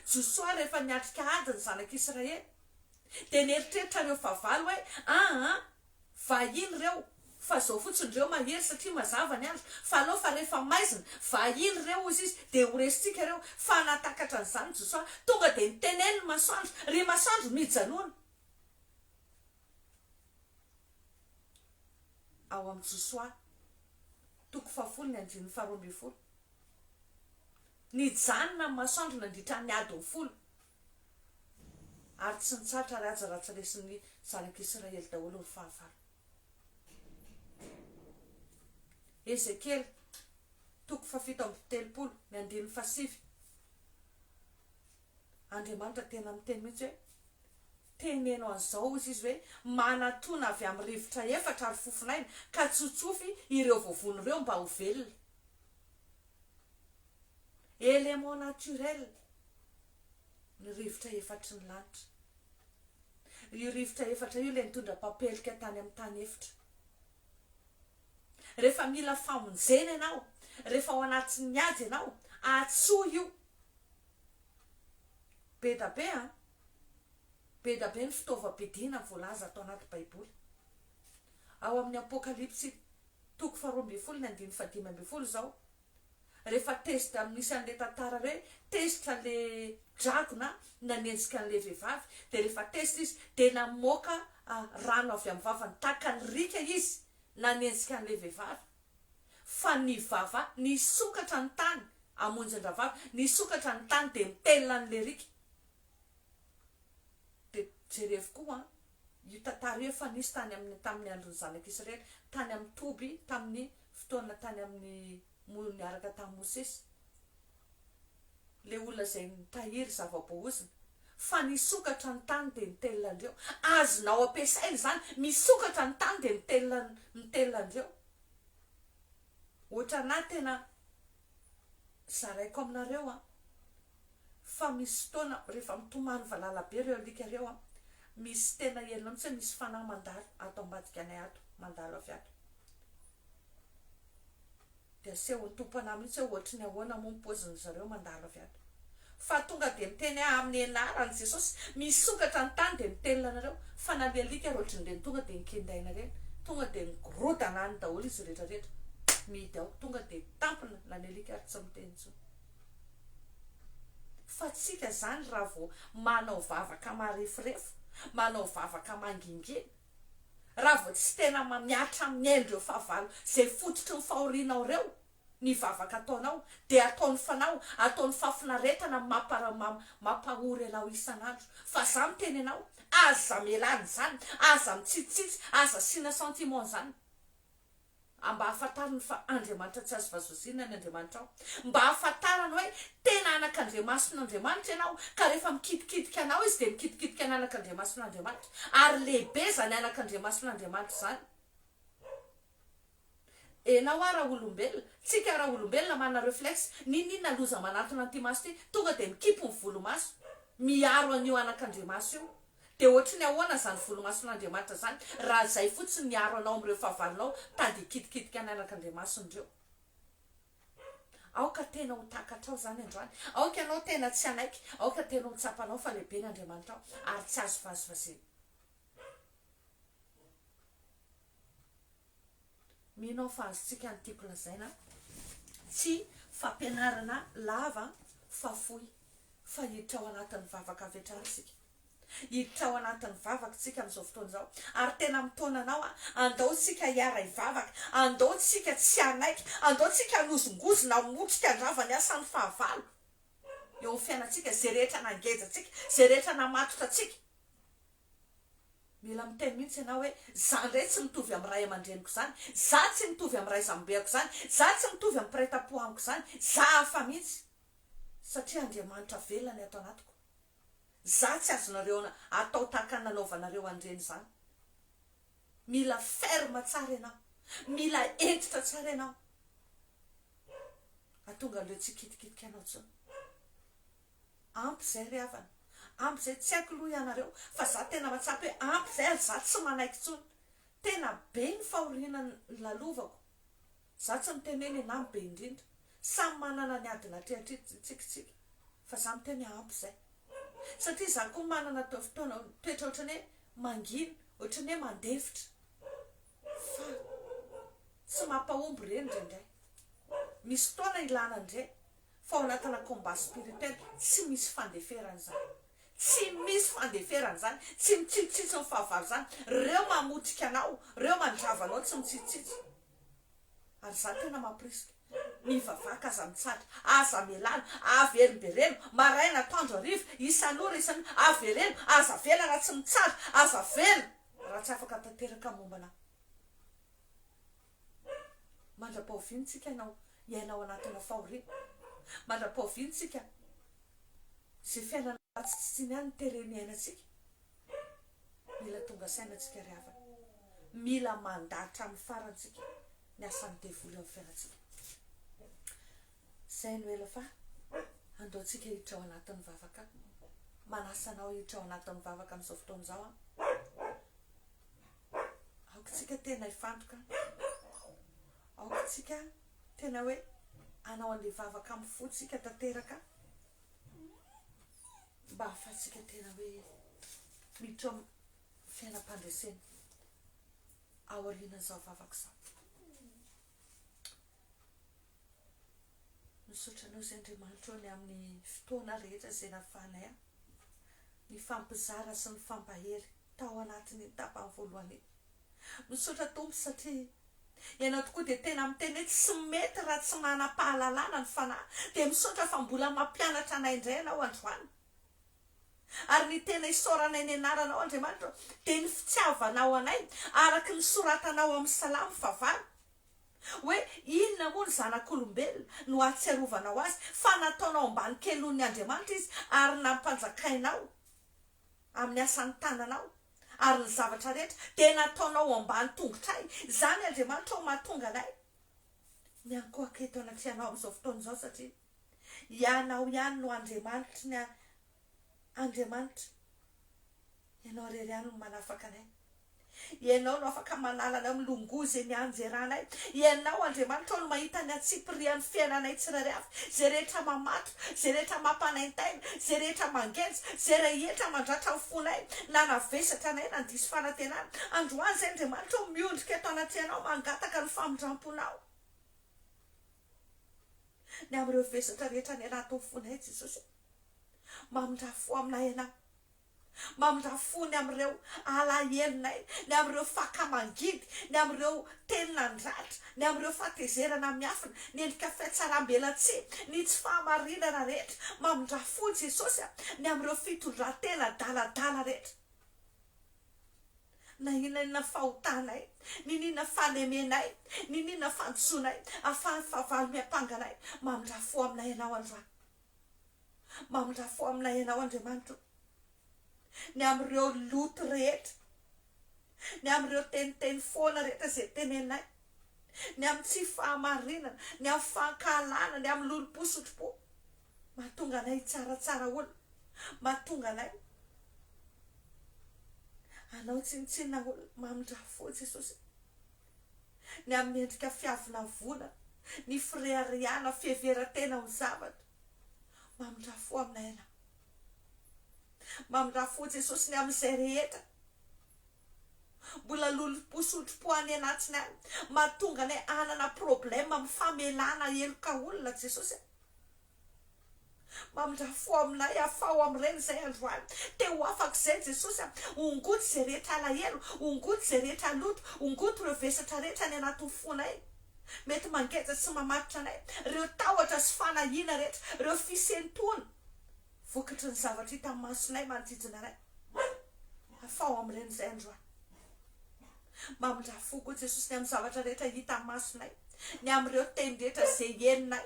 Josoa rehefa niatrika ady ny zanak'Israely, dia nieritreritra ireo fahavalo hoe, aa, vahiny ireo, fa zao fotsiny ireo mahery satria mazava ny andro, fa aleo fa rehefa maizina, vahiny ireo hozy izy, dia ho resintsika ireo. Fa nahatakatra an'izany Josoa, tonga dia niteneny ny masoandro, ry masoandro mijanona! Ao amin'ny Josoa, toko fahafolo ny andininy faharoa ambinifolo. Nijanona ny masoandro nandritra ny adiny folo, ary tsy nitsahatra ary aja raha tsy resin'ny zanak'Israely daholo ny fahavalo. Ezekiela, toko fahafito amby telopolo, ny andininy fahasivy. Andriamanitra tena miteny mihitsy hoe, Teneno an'izao, hozy izy hoe, Manatòna avy amin'ny rivotra efatra ary fofon'aina, ka tsotsofy ireo voavono ireo mba ho velona. Élément naturel ny rivotra efatry ny lanitra. Io rivotra efatra io ilay nitondra papelika tany amin'ny tany efitra. Rehefa mila famonjena ianao, rehefa ao anatin'ny ady ianao, antsoy io. Be da be an! Be da be ny fitaovam-piadiana voalaza ato anaty Baiboly. Ao amin'ny Apokalypsy toko faharoa ambinifolo ny andininy fahadimy ambinifolo izao, rehefa tezitra misy an'ilay tantara hoe tezitra ilay dragona nanenjika an'ilay vehivavy, dia rehefa tezitra izy dia namoaka rano avy amin'ny vavany tahaka ny riaka izy nanenjika an'ilay vehivavy. Fa ny vava, nisokatra ny tany, hamonjy an-dravavy, nisokatra ny tany dia mitelina an'ilay riaka. Dia jerevo koa an, io tantara io efa nisy tany amin'ny tamin'ny andron'ny zanak'Israely, tany amin'ny toby tamin'ny fotoana tany amin'ny niaraka tamin'i Mosesy. Ilay olona izay nitahiry zava-boahozona. Fa nisokatra ny tany dia nitelina andreo. Azonao ampiasaina izany, misokatra ny tany dia mitelina mitelina andreo. Ohatranà tena zaraiko aminareo an, fa misy fotoana rehefa mitomany valala be ireo alika ireo an, misy tena henonao mihitsy hoe misy fanahy mandalo ato ambadika anay ato, mandalo avy ato. Dia asehon'ny Tompo anah mihitsy hoe ohatry ny ahoana moa ny paozin-dry zareo mandalo avy ato. Fa tonga dia miteny aho amin'ny anaran'i Jesosy, misokatra ny tany dia mitelina anareo, fa na le alika ary ohatrin'ireny tonga dia nikendaina ireny, tonga dia nigorodana any daholo izy rehetra rehetra, mihidy ao, tonga dia tampina na ny alika ary tsy miteny intsony. Fa tsika zany raha vao manao vavaka mareforefo, manao vavaka mangingina, raha vao tsy tena mihatra amin'ny ain'ireo fahavalo izay fototry ny fahorianao ireo ny vavaka ataonao dia ataony fanao, ataony fahafinaretana mampahory anao isan'andro. Fa za miteny anao, aza mialà an'izany, aza mitsitsitsy, aza asiana sentiment izany. Mba ahafantarany fa Andriamanitra tsy azo vazozinina ny Andriamanitrao. Mba ahafantarany hoe tena anak'Andriamason'Andriamanitra ianao, ka rehefa mikitikitika anao izy dia mikitikitika ny anak'Andriamason'Andriamanitra. Ary lehibe izany anak'Andriamason'Andriamanitra izany. Enao ara olombelona, tsika ara olombelona manana reflexe, n'inon'inona loza manantona an'ity maso ity, tonga dia mikipy ny volomaso, miaro an'io anak'Andriamaso io. Dia ohatry ny ahoana izany volomason'Andriamanitra izany raha izay fotsiny miaro anao amin'ireo fahavalonao mitady hikitikitika ny anak'Andriamasony ireo? Aoka tena ho takatrao izany androany. Aoka ianao tena tsy hanaiky. Aoka tena ho tsapanao fa lehibe ny Andriamanitrao ary tsy azo vazivaziana. Mino aho fa azontsika ny tiako lazaina, tsy fampianarana lava fa fohy, fa hiditra ao anatin'ny vavaka avy hatrany isika. Hiditra ao anatin'ny vavaka isika amin'izao fotoana izao, ary tena mitaona anao aho, andao isika hiara-hivavaka, andao isika tsy hanaiky, andao isika hanozongozona, hamotrika, handrava ny asan'ny fahavalo eo amin'ny fiainantsika, izay rehetra nangeja antsika, izay rehetra namatotra antsika. Mila miteny mihitsy ianao hoe, za ndray tsy mitovy amin'ny ray aman-dreniko izany, za tsy mitovy amin'ny raizambeako izany, za tsy mitovy amin'ny mpiray tampo amiko izany, za hafa mihitsy. Satria Andriamanitra velona ny ato anatiko. Za tsy azonareo atao tahaka ny nanaovanareo an'ireny izany. Mila ferme tsara ianao. Mila hentitra tsara ianao. Hahatonga an'ireo tsy hikitikitika anao intsony. Ampy izay ry havana. Ampy izay, tsy haiko loha ianareo fa za tena mahatsapa hoe ampy izay ary za tsy manaiky intsony. Tena be ny fahoriana nolalovako. Za tsy miteny hoe nenahy no be indrindra. Samy manana ny ady natrehatritsika tsika. Fa za miteny hoe ampy izay. Satria za koa manana fotoana toetra ohatran'ny hoe mangina, ohatran'ny hoe mandefitra. Fa tsy mampahomby ireny indraindray. Misy fotoana ilana an'ireny. Fa ao anatina combat spirituel tsy misy fandeferana izany. Tsy misy fandeferana izany. Tsy mitsitsitsy ny fahavalo izany. Reo mamotika anao, reo mandrava anao tsy mitsitsitsy. Ary za tena mampirisika. Mivavaka aza mitsahatra. Aza melana. Averimbereno. Maraina, atoandro, hariva, isan'ora, isan'ora. Avereno. Aza avela raha tsy mitsahatra. Aza avela raha tsy afaka tanteraka momba anao. Mandra-pahoviana tsika hanao hiaina ao anatina fahoriana? Mandra-pahoviana tsika izay fiainana ratsy tsy tiany ihany no tereny hiainantsika? Mila tonga saina tsika ry havana. Mila mandà hatramin'ny farany tsika ny asan'ny devoly eo amin'ny fiainantsika. Izay no ela fa andao tsika hiditra ao anatin'ny vavaka. Manasa anao hiditra ao anatin'ny vavaka amin'izao fotoana izao aho. Aoka tsika tena hifantoka. Aoka tsika tena hoe hanao an'ilay vavaka amin'ny fo tsika tanteraka mba hahafahantsika tena hoe miditra amin'ny fiainam-pandresena aorianan'izao vavaka izao. Misaotra anao izay Andriamanitra ô ny amin'ny fotoana rehetra izay nahafahanay nifampizara sy nifampahery tao anatin'iny tapany voalohany iny. Misaotra Tompo satria Ianao tokoa dia tena miteny hoe tsy mety raha tsy manam-pahalalana ny fanahy. Dia misaotra fa mbola mampianatra anay indray Ianao androany. Ary ny tena isaoranay ny anaranao Andriamanitra ô dia ny fitiavanao anay araka ny soratanao ao amin'ny Salamo fahavalo. Hoe inona moa ny zanak'olombelona no ahatsiarovanao azy fa nataonao ambany kelon'ny Andriamanitra izy ary nampanjakainao amin'ny asan'ny tananao ary ny zavatra rehetra dia nataonao ambany tongotray. Izany Andriamanitra ô mahatonga anay miankohoka eto anatrehanao amin'izao fotoana izao satria Ianao ihany no Andriamanitry ny Andriamanitra. Ianao irery ihany no manafaka anay. Ianao no afaka manala anay amin'ny longoa izay nianjeranay. Ianao, Andriamanitra ô, no mahita ny antsipirian'ny fiainanay tsirairay avy, izay rehetra mamatotra, izay rehetra mampanaintaina, izay rehetra mangeja, izay rehetra mandratra ny fonay, nanavesatra anay, nandiso fanantenana. Androany izay, Andriamanitra ô, miondrika eto anatrehanao, mangataka ny famindram-ponao. Ny amin'ireo vesatra rehetra any anatin'ny fonay, Jesosy ô. Mamindrà fo aminay Ianao. Mamindrà fo ny amin'ireo alahelonay, ny amin'ireo faka mangidy, ny amin'ireo teny nandratra, ny amin'ireo fahatezerana miafina, ny endrika fihatsaram-belatsihy, ny tsy fahamarinana rehetra. Mamindrà fo Jesosy a, ny amin'ireo fitondran-tena adaladala rehetra. Na inona inona fahotanay, n'inon'inona fahalemenay, n'inon'inona fahadisoanay, ahafahan'ny fahavalo miampanga anay, mamindrà fo aminay Ianao androany. Mamindrà fo aminay Ianao Andriamanitra o. Ny amin'ireo loto rehetra, ny amin'ireo teniteny foana rehetra izay teneninay, ny amin'ny tsy fahamarinana, ny amin'ny fankahalana, ny amin'ny lolompo sy otripo, mahatonga anay hitsaratsara olona, mahatonga anay hanao tsinontsinona olona. Mamindrà fo Jesosy. Ny amin'ny endrika fiavonavonana, ny fireharehana, fiheveran-tena ho zavatra. Mamindrà fo aminay Ianao. Mamindrà fo Jesosy ny amin'izay rehetra mbola lolompo sy otripo any anatiny any, mahatonga anay hanana problème amin'ny famelana heloka olona Jesosy a. Mamindrà fo aminay, afaho amin'ireny izay androany. Te ho afaka izay Jesosy a. Ongoty izay rehetra alahelo, ongoty izay rehetra loto, ongoty ireo vesatra rehetra any anatin'ny fonay. Mety mangeja sy mamatotra anay, ireo tahotra sy fanahiana rehetra, ireo fisentoana vokatry ny zavatra hita masonay manodidina anay. Afaho amin'ireny izay androany. Mamindrà fo koa Jesosy ny amin'ny zavatra rehetra hita masonay, ny amin'ireo teny rehetra izay henonay.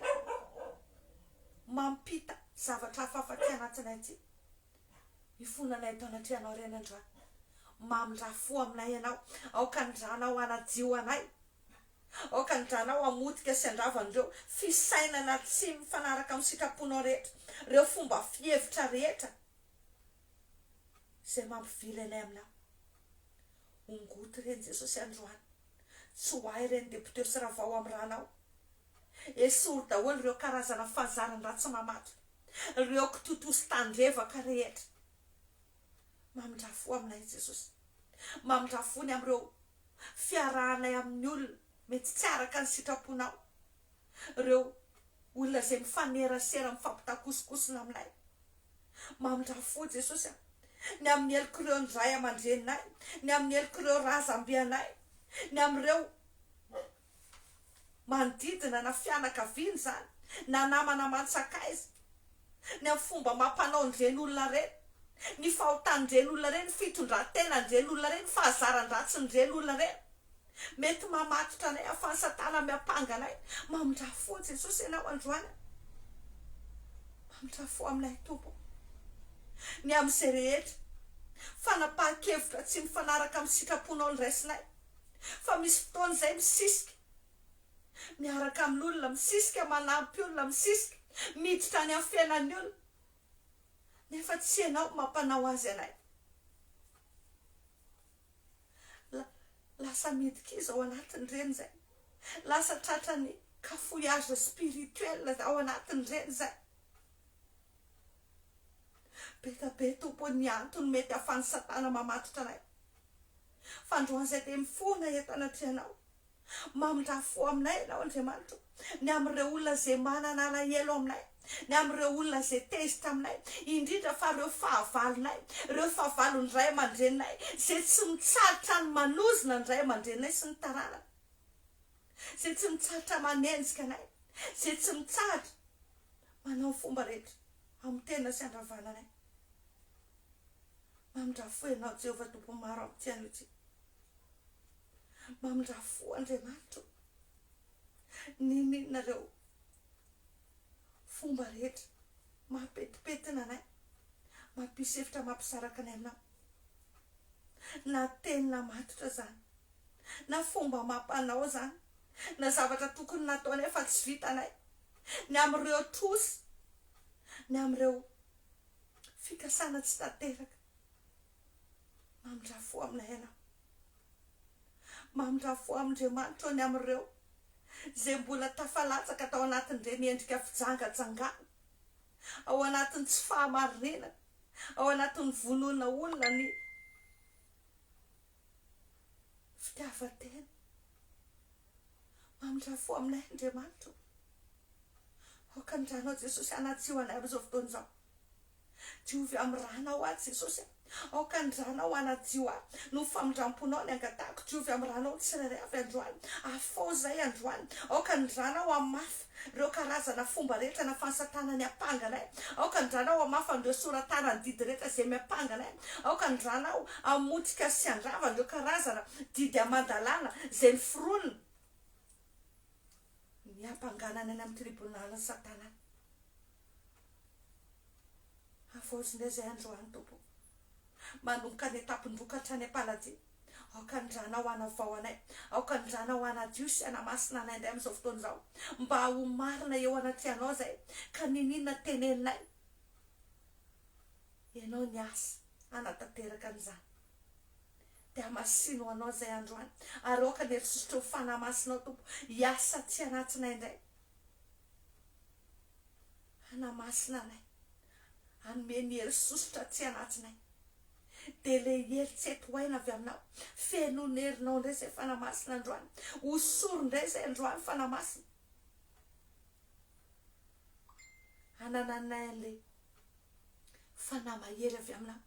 Mampita zavatra hafahafa aty anatinay aty. Ifonanay eto anatrehanao ireny androany. Mamindrà fo aminay Ianao. Aoka ny ranao hanadio anay. Aoka ny ranao hamotika sy handrava an'ireo fisainana tsy mifanaraka amin'ny sitraponao rehetra, ireo fomba fihevitra rehetra izay mampivily anay aminao. Ongoty ireny Jesosy androany. Tsoahy ireny depiote sy ravao amin'ny ranao. Esory daholo ireo karazana fahazaran-dratsy mamatotra, ireo kitotoa sy tandrevaka rehetra. Mamindrà fo aminay Jesosy. Mamindrà fo ny amin'ireo fiarahanay amin'ny olona mety tsy araka ny sitraponao. Ireo olona izay mifanerasera mifampitakosokosona aminay. Mamindrà fo Jesosy a. Ny amin'ny helok'ireo ny ray aman-dreninay, ny amin'ny helok'ireo razambe anay, ny amin'ireo manodidina na fianakaviana izany, na namana aman-tsakaiza, ny amin'ny fomba amam-panaon'ireny olona ireny, ny fahotan'ireny olona ireny, ny fitondran-tenan'ireny olona ireny, ny fahazaran-dratsin'ireny olona ireny. Mety mamatotra anay ahafahan'i Satana miampanga anay. Mamindrà fo Jesosy Ianao androany. Mamindrà fo aminay Tompo. Ny amin'izay rehetra fanapahan-kevitra tsy mifanaraka amin'ny sitraponao ny raisinay. Fa misy fotoana izay misisika miaraka amin'olona, misisika manampy olona, misisika miditra any amin'ny fiainan'ny olona, nefa tsy ianao no mampanao azy anay. Lasa midikiza ao anatin'ireny izay. Lasa tratran'ny cafouillage spirituel ao anatin'ireny izay. Be dia be Tompo ny antony mety ahafahan'i Satana mamatotra anay. Fa androany izay dia mifona eto anatrehanao. Mamindrà fo aminay Ianao, Andriamanitra o, ny amin'ireo olona izay manana alahelo aminay, ny amin'ireo olona izay tezitra aminay, indrindra fa ireo fahavalonay, ireo fahavalon'ny ray aman-dreninay, izay tsy mitsahatra ny manozona ny ray aman-dreninay sy ny taranany, izay tsy mitsahatra manenjika anay, izay tsy mitsahatra manao ny fomba rehetra hamotehana sy handravana anay. Mamindrà fo Ianao, Jehovah Tompon'ny maro, amin'ity anio ity. Mamindrà fo Andriamanitra o. N'inon'inona ireo fomba rehetra mampetipetina anay, mampisy efitra mampisaraka anay aminao. Na teny namatotra izany, na fomba amam-panao izany, na zavatra tokony nataonay fa tsy vitanay, ny amin'ireo trosa, ny amin'ireo fikasana tsy tanteraka. Mamindrà fo aminay Ianao. Mamindrà fo amin'Andriamanitra ny amin'ireo izay mbola tafalatsaka tao anatin'ireny endrika fijangajangana, ao anatin'ny tsy fahamarinana, ao anatin'ny vonoana olona ny fitiavan-tena. Mamindrà fo aminay Andriamanitra o. Aoka ny ranao Jesosy hanatsio anay amin'izao fotoana izao. Diovy amin'ny ranao aho Jesosy a. Aoka ny ranao hanadio ahy. Noho ny famindramponao ny angatahako. Diovy amin'ny ranao ny tsirairay avy androany. Afaho izahay androany. Aoka ny ranao hamafa ireo karazana fomba rehetra nafan'ny satana niampanga anay. Aoka ny ranao hamafa an'ireo sora-tanan'ny didy rehetra izay miampanga anay. Aoka ny ranao hamotika sy handrava an'ireo karazana didy aman-dalàna izay noforonina niampangana anay any amin'ny tribonalin'i satana. Havaozy indray izay androany, Tompo. Manomboka any an-tampon-doha ka hatrany am-paladia. Aoka ny ranao hanavao anay. Aoka ny ranao hanadio sy hanamasina anay indray amin'izao fotoana izao. Mba ho marina eo anatrehanao izay, ka n'inon'inona teneninay, Ianao niasa hanatanteraka an'izany. Dia hamasino ho anao izay androany. Ary aoka ny herisosotry ny Fanahy Masinao, Tompo, hiasa aty anatinay indray. Hanamasina anay, hanome ny hery sosotra aty anatinay. Dia ilay hery tsy hety ho aina avy aminao, feno ny herinao indray izay Fanahy Masina androany. Hosory indray izay androany Fanahy Masina. Hanananay an'ilay Fanahy mahery avy aminao.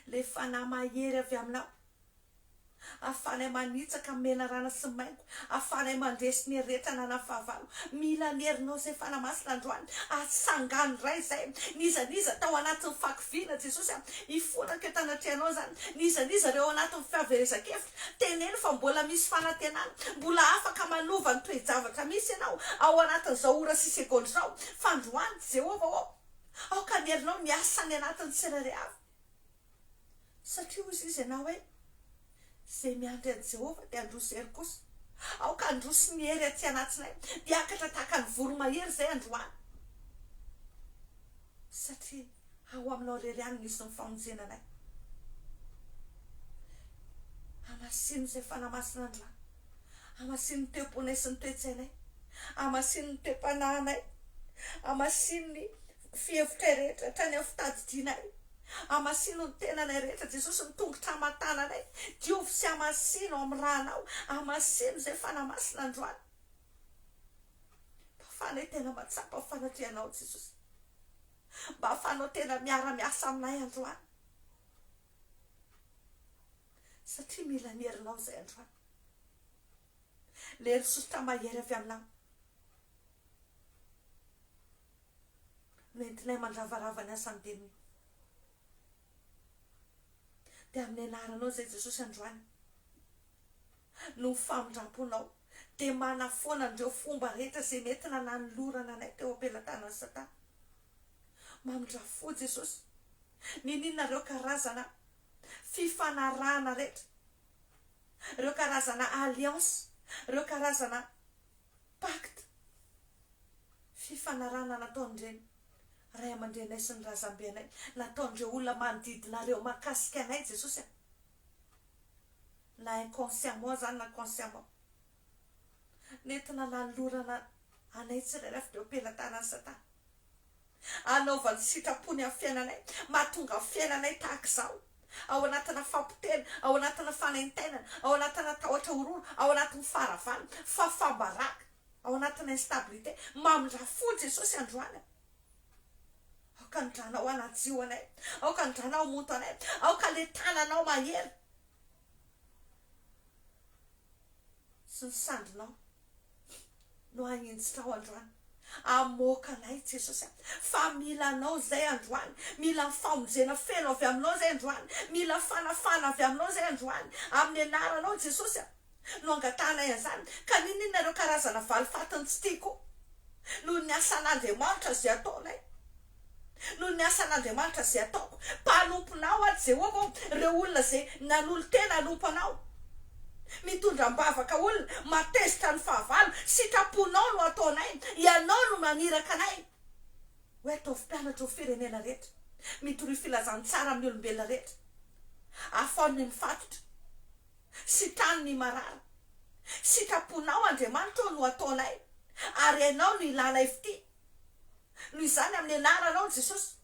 Ilay Fanahy mahery avy aminao. Ahafahanay manitsaka ny menarana sy ny maingo, ahafahanay mandresy ny hery rehetra ananan'ny fahavalo. Mila ny herinao izay Fanahy Masina androany. Atsangano indray izay. N'iza n'iza tao anatin'ny fahakiviana Jesosy a, hifonako eto anatrehanao izany. N'iza n'iza ireo ao anatin'ny fahaverezan-kevitra, teneno fa mbola misy fanantenana, mbola afaka manova ny toe-javatra misy ianao ao anatin'izao ora sy segondra izao. Fa androany, Jehovah ô, aoka ny herinao miasa any anatin'ny tsirairay avy. Satria hoy izy ianao hoe, Izay miandry an'i Jehovah dia handroso hery kosa. Aoka handroso ny hery aty anatinay. Hiakatra tahaka ny voromahery izay androany. Satria ao aminao irery ihany no misy ny famonjena anay. Hamasino izay Fanahy Masina androany. Hamasino ny toe-ponay sy ny toe-tsainay. Hamasino ny toe-panahinay. Hamasino ny fihevitray rehetra hatrany amin'ny fitadidianay. Hamasino ny tenanay rehetra Jesosy, ny tongotra aman-tananay. Diovy sy hamasino amin'ny ranao. Hamasino izay Fanahy Masina androany. Mba ahafahanay tena mahatsapa ny fanatrehanao Jesosy. Mba ahafahanao tena miara-miasa aminay androany. Satria mila ny herinao izay androany. Ilay hery sosotra mahery avy aminao. Nentinay mandravarava ny asan'ny demony. Dia amin'ny anaranao izay Jesosy androany, noho ny famindramponao, dia manafoana an'ireo fomba rehetra izay nentina nanolorana anay teo am-pelatanan'i Satana. Mamindrà fo Jesosy. Niniana ireo karazana fifanarahana rehetra, ireo karazana alliance, ireo karazana pacte. Fifanarahana nataon'ireny ray aman-dreninay sy ny razambenay, nataon'ireo olona manodidina ireo mahakasika anay Jesosy a! Na inconsciemment izany na consciemment. Nentina nanolorana anay tsirairay avy teo am-pelatanan'i Satana. Anaovany sitrapony amin'ny fiainanay, mahatonga ny fiainanay tahaka izao, ao anatina fampotehana, ao anatina fanaintainana, ao anatina tahotra horohoro, ao anatin'ny faharavana, fahafaham-baraka. Ao anatina instabilité. Mamindrà fo Jesosy androany a. Aoka ny ranao hanadio anay. Aoka ny ranao hamonto anay. Aoka le tananao mahery sy ny sandrinao no haninjitrao androany. Amoaka anay Jesosy a. Fa mila anao izay androany. Mila ny famonjena feno avy aminao izay androany. Mila fanafahana avy aminao izay androany. Amin'ny anaranao Jesosy a. no angatahanay an'izany, ka n'inon'inona ireo karazana valifatiny tsy tiako noho ny asan'Andriamanitra izay ataonay, noho ny asan'Andriamanitra izay ataoko, mpanomponao aho Jehovah ô, ireo olona izay nanolo-tena hanompo Anao, mitondra am-bavaka olona, mahatezitra ny fahavalo, sitraponao no ataonay, Ianao no maniraka anay hoe ataovy mpianatra ho firenena rehetra, mitoria filazantsara amin'ny olombelona rehetra, afaho ny mifatotra. Sitrano ny marary. Sitraponao Andriamanitra ô no ataonay ary Ianao no ilanay fitia. Noho izany amin'ny anaranao Jesosy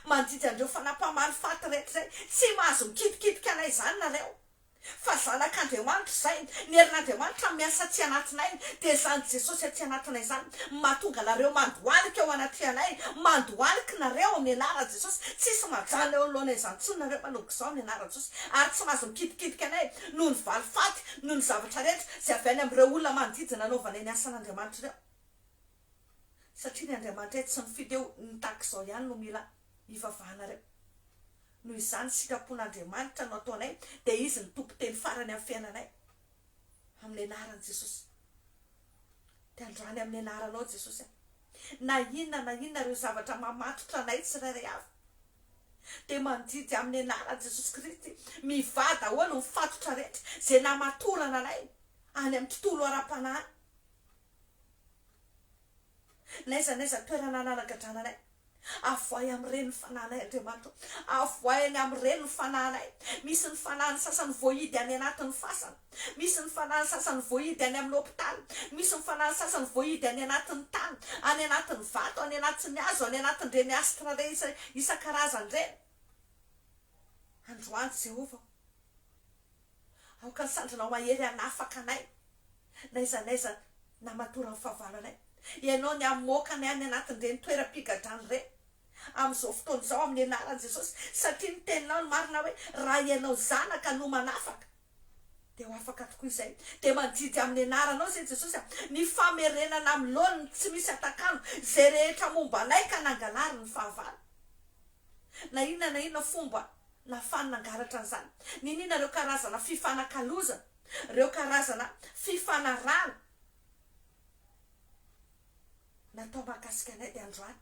mandidy an'ireo fanahy mpamaly faty rehetra izay tsy mahazo mikitikitika anay izany nareo. Fa zanak'Andriamanitra izay, ny herin'Andriamanitra miasa aty anatinay, dia izany Jesosy aty anatinay izany mahatonga anareo mandohalika eo anatrehanay, mandohalika nareo amin'ny anaran'i Jesosy, tsisy majanona eo anoloanay izany intsony nareo manomboka izao amin'ny anaran'i Jesosy, ary tsy mahazo mikitikitika anay noho ny valifaty, noho ny zavatra rehetra izay avy any amin'ireo olona manodidina anaovanay ny asan'Andriamanitra ireo. Satria ny Andriamanitray tsy mifidy eo ny tahaka izao ihany no mila ivavahanareo. Noho izany sitrapon'Andriamanitra no ataonay dia Izy no tompon-teny farany amin'ny fiainanay. Amin'ny anaran'i Jesosy. Dia androany amin'ny anaranao Jesosy a. Na inona na inona ireo zavatra mamatotra anay tsirairay avy dia mandidy amin'ny anaran'i Jesosy Kristy mivaha daholo ny fatotra rehetra izay namatorana anay any amin'ny tontolo ara-panahy. N'aiza n'aiza toerana nanagadrana anay, avoahy amin'ireny ny fanahinay, Andriamanitra ô. Avoahy any amin'ireny ny fanahinay. Misy ny fanahin'ny sasany voahidy any anatin'ny fasana. Misy ny fanahin'ny sasany voahidy any amin'ny hopitaly. Misy ny fanahin'ny sasany voahidy any anatin'ny tany, any anatin'ny vato, any anatin'ny hazo, any anatin'ireny astre ireny isan-karazany ireny. Androany, Jehovah ô. Aoka ny sandrinao mahery hanafaka anay n'aiza n'aiza namatoran'ny fahavalo anay. Ianao ny hamoaka anay any anatin'ireny toeram-pigadrana ireny amin'izao fotoana izao amin'ny anaran'i Jesosy satria ny teninao no marina hoe raha ianao zanaka no manafaka dia ho afaka tokoa izay. Dia mandidy amin'ny anaranao izay Jesosy a, ny famerenana amin'ny laoniny tsy misy atakalo izay rehetra momba anay ka nangalariny ny fahavalo. Na inona na inona fomba nahafahany nangalatra an'izany. Niniana ireo karazana fifanakalozana, ireo karazana fifanarahana natao mahakasika anay dia androany,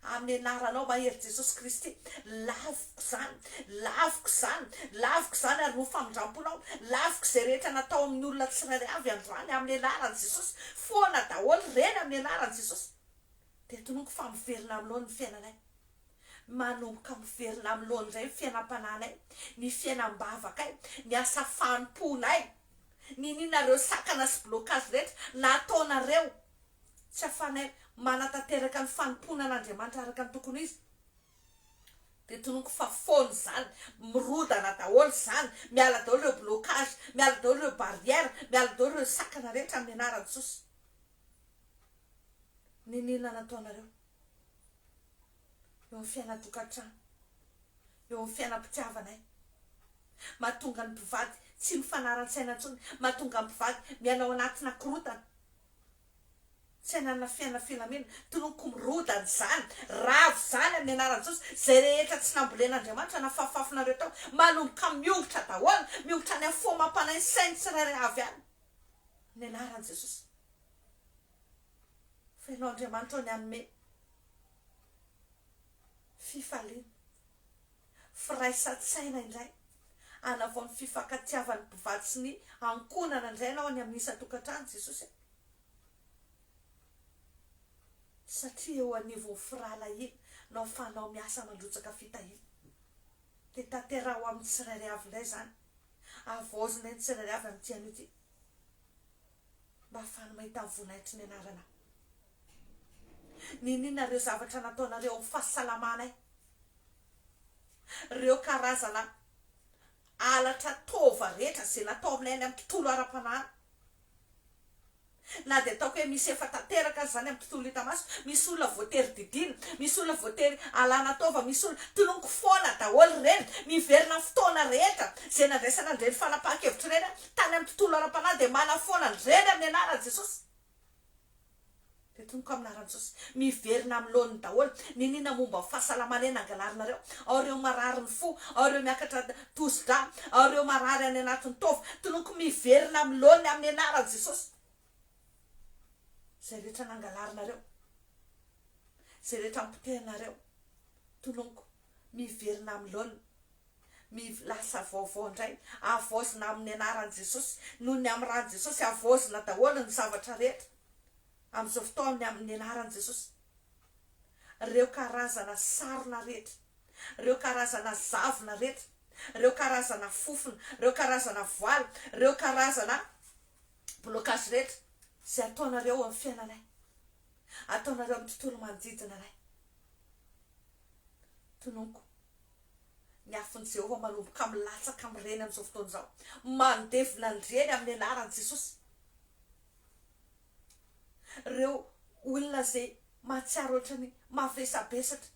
amin'ny anaranao mahery Jesosy Kristy, laviko izany, laviko izany, laviko izany ary noho famindramponao, laviko izay rehetra natao amin'ny olona tsirairay avy androany amin'ny anaran'i Jesosy, foana daholo ireny amin'ny anaran'i Jesosy. Dia tononiko fa miverina amin'ny laoniny ny fiainanay. Manomboka miverina amin'ny laoniny indray ny fiainam-panahinay, ny fiainam-bavakay, ny asa fanompoanay. Niniana ireo sakana sy blocage rehetra nataonareo tsy ahafahanay manatanteraka ny fanompoana an'Andriamanitra araka ny tokony ho izy. Dia tononiko fa foana izany, mirodana daholo izany, miala daholo ireo blocage, miala daholo ireo barrière, miala daholo ireo sakana rehetra amin'ny anaran'i Jesosy. Niniana nataonareo eo amin'ny fiainan-tokantrano, eo amin'ny fiainam-pitiavanay. Mahatonga ny mpivady tsy mifanaran-tsaina intsony, mahatonga ny mpivady miaina ao anatina korontana, tsy hanana fiainana filaminana. Tononiko mirodana izany, ravo izany amin'ny anaran'i Jesosy. Izay rehetra tsy nambolen'Andriamanitra nafafafinareo tao, manomboka miongotra daholo, miongotra any amin'ny fo amam-panahy ny sain'ny tsirairay avy any, amin'ny anaran'i Jesosy. Fa Ianao Andriamanitra ô ny hanome fifaliana, firaisan-tsaina indray, hanavao ny fifankatiavan'ny mpivady sy ny ankohonana indray Ianao any amin'ny isan-tokantrano Jesosy a! Satria eo anivon'ny firahalahiana no ahafahanao miasa mandrotsaka fitahiana. Dia tanteraho amin'ny tsirairay avy indray izany. Havaozina ny tsirairay avy amin'ity anio ity. Mba hahafahany mahita ny voninahitry ny anaranao. Niniana ireo zavatra nataonareo amin'ny fahasalamanay. Ireo karazana halatra taova rehetra izay natao aminay any amin'ny tontolo ara-panahy. Na dia ataoko hoe misy efa tanteraka aza izany amin'ny tontolo hita maso, misy olona voatery didiana, misy olona voatery alana taova, misy olona, tononiko foana daholo ireny, miverina amin'ny fotoana rehetra izay nandraisana an'ireny fanapahan-kevitra ireny aho, tany amin'ny tontolo ara-panahy dia manafoana an'ireny amin'ny anaran'i Jesosy. Dia tononiko amin'ny anaran'i Jesosy, miverina amin'ny laoniny daholo, niniana momba ny fahasalamana eny angalarinareo, ao ireo marary ny fo, ao ireo miakatra tosi-drà, ao ireo marary any anatin'ny taova, tononiko miverina amin'ny laoniny amin'ny anaran'i Jesosy. Izay rehetra nangalarinareo, izay rehetra nopotehinareo, tononiko miverina amin'ny laoniny, miv lasa vaovao indray, havaozina amin'ny anaran'i Jesosy, noho ny amin'ny ran'i Jesosy, havaozina daholo ny zavatra rehetra amin'izao fotoana amin'ny anaran'i Jesosy. Ireo karazana sarona rehetra, ireo karazana zavona rehetra, ireo karazana fofona, ireo karazana voile, ireo karazana blocage rehetra izay ataonareo amin'ny fiainanay, ataonareo amin'ny tontolo manodidina anay. Tononiko. Ny afon'i Jehovah manomboka milatsaka amin'ireny amin'izao fotoana izao. Mandevona an'ireny amin'ny anaran'i Jesosy. Ireo olona izay mahatsiaro ohatran'ny mavesabesatra,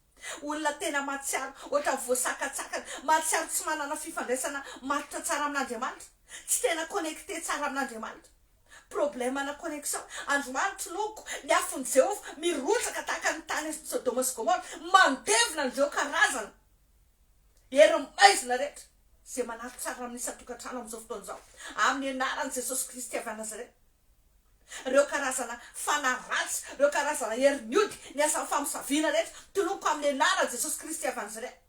olona tena mahatsiaro ohatran'ny voasakatsakana, mahatsiaro tsy manana fifandraisana matotra tsara amin'Andriamanitra, tsy tena connecté tsara amin'Andriamanitra. Problème ana connexion. Androany tononiko ny afon'i Jehovah mirotsaka tahaka ny tany Sodoma sy Gomora, mandevona an'ireo karazana hery maizina rehetra izay manato tsara amin'ny isan-tokantrano amin'izao fotoana izao. Amin'ny anaran'i Jesosy Kristy avy any Nazareta. Ireo karazana fanahy ratsy, ireo karazana hery miody, ny asan'ny famosaviana rehetra, tononiko amin'ny anaran'i Jesosy Kristy avy any Nazareta.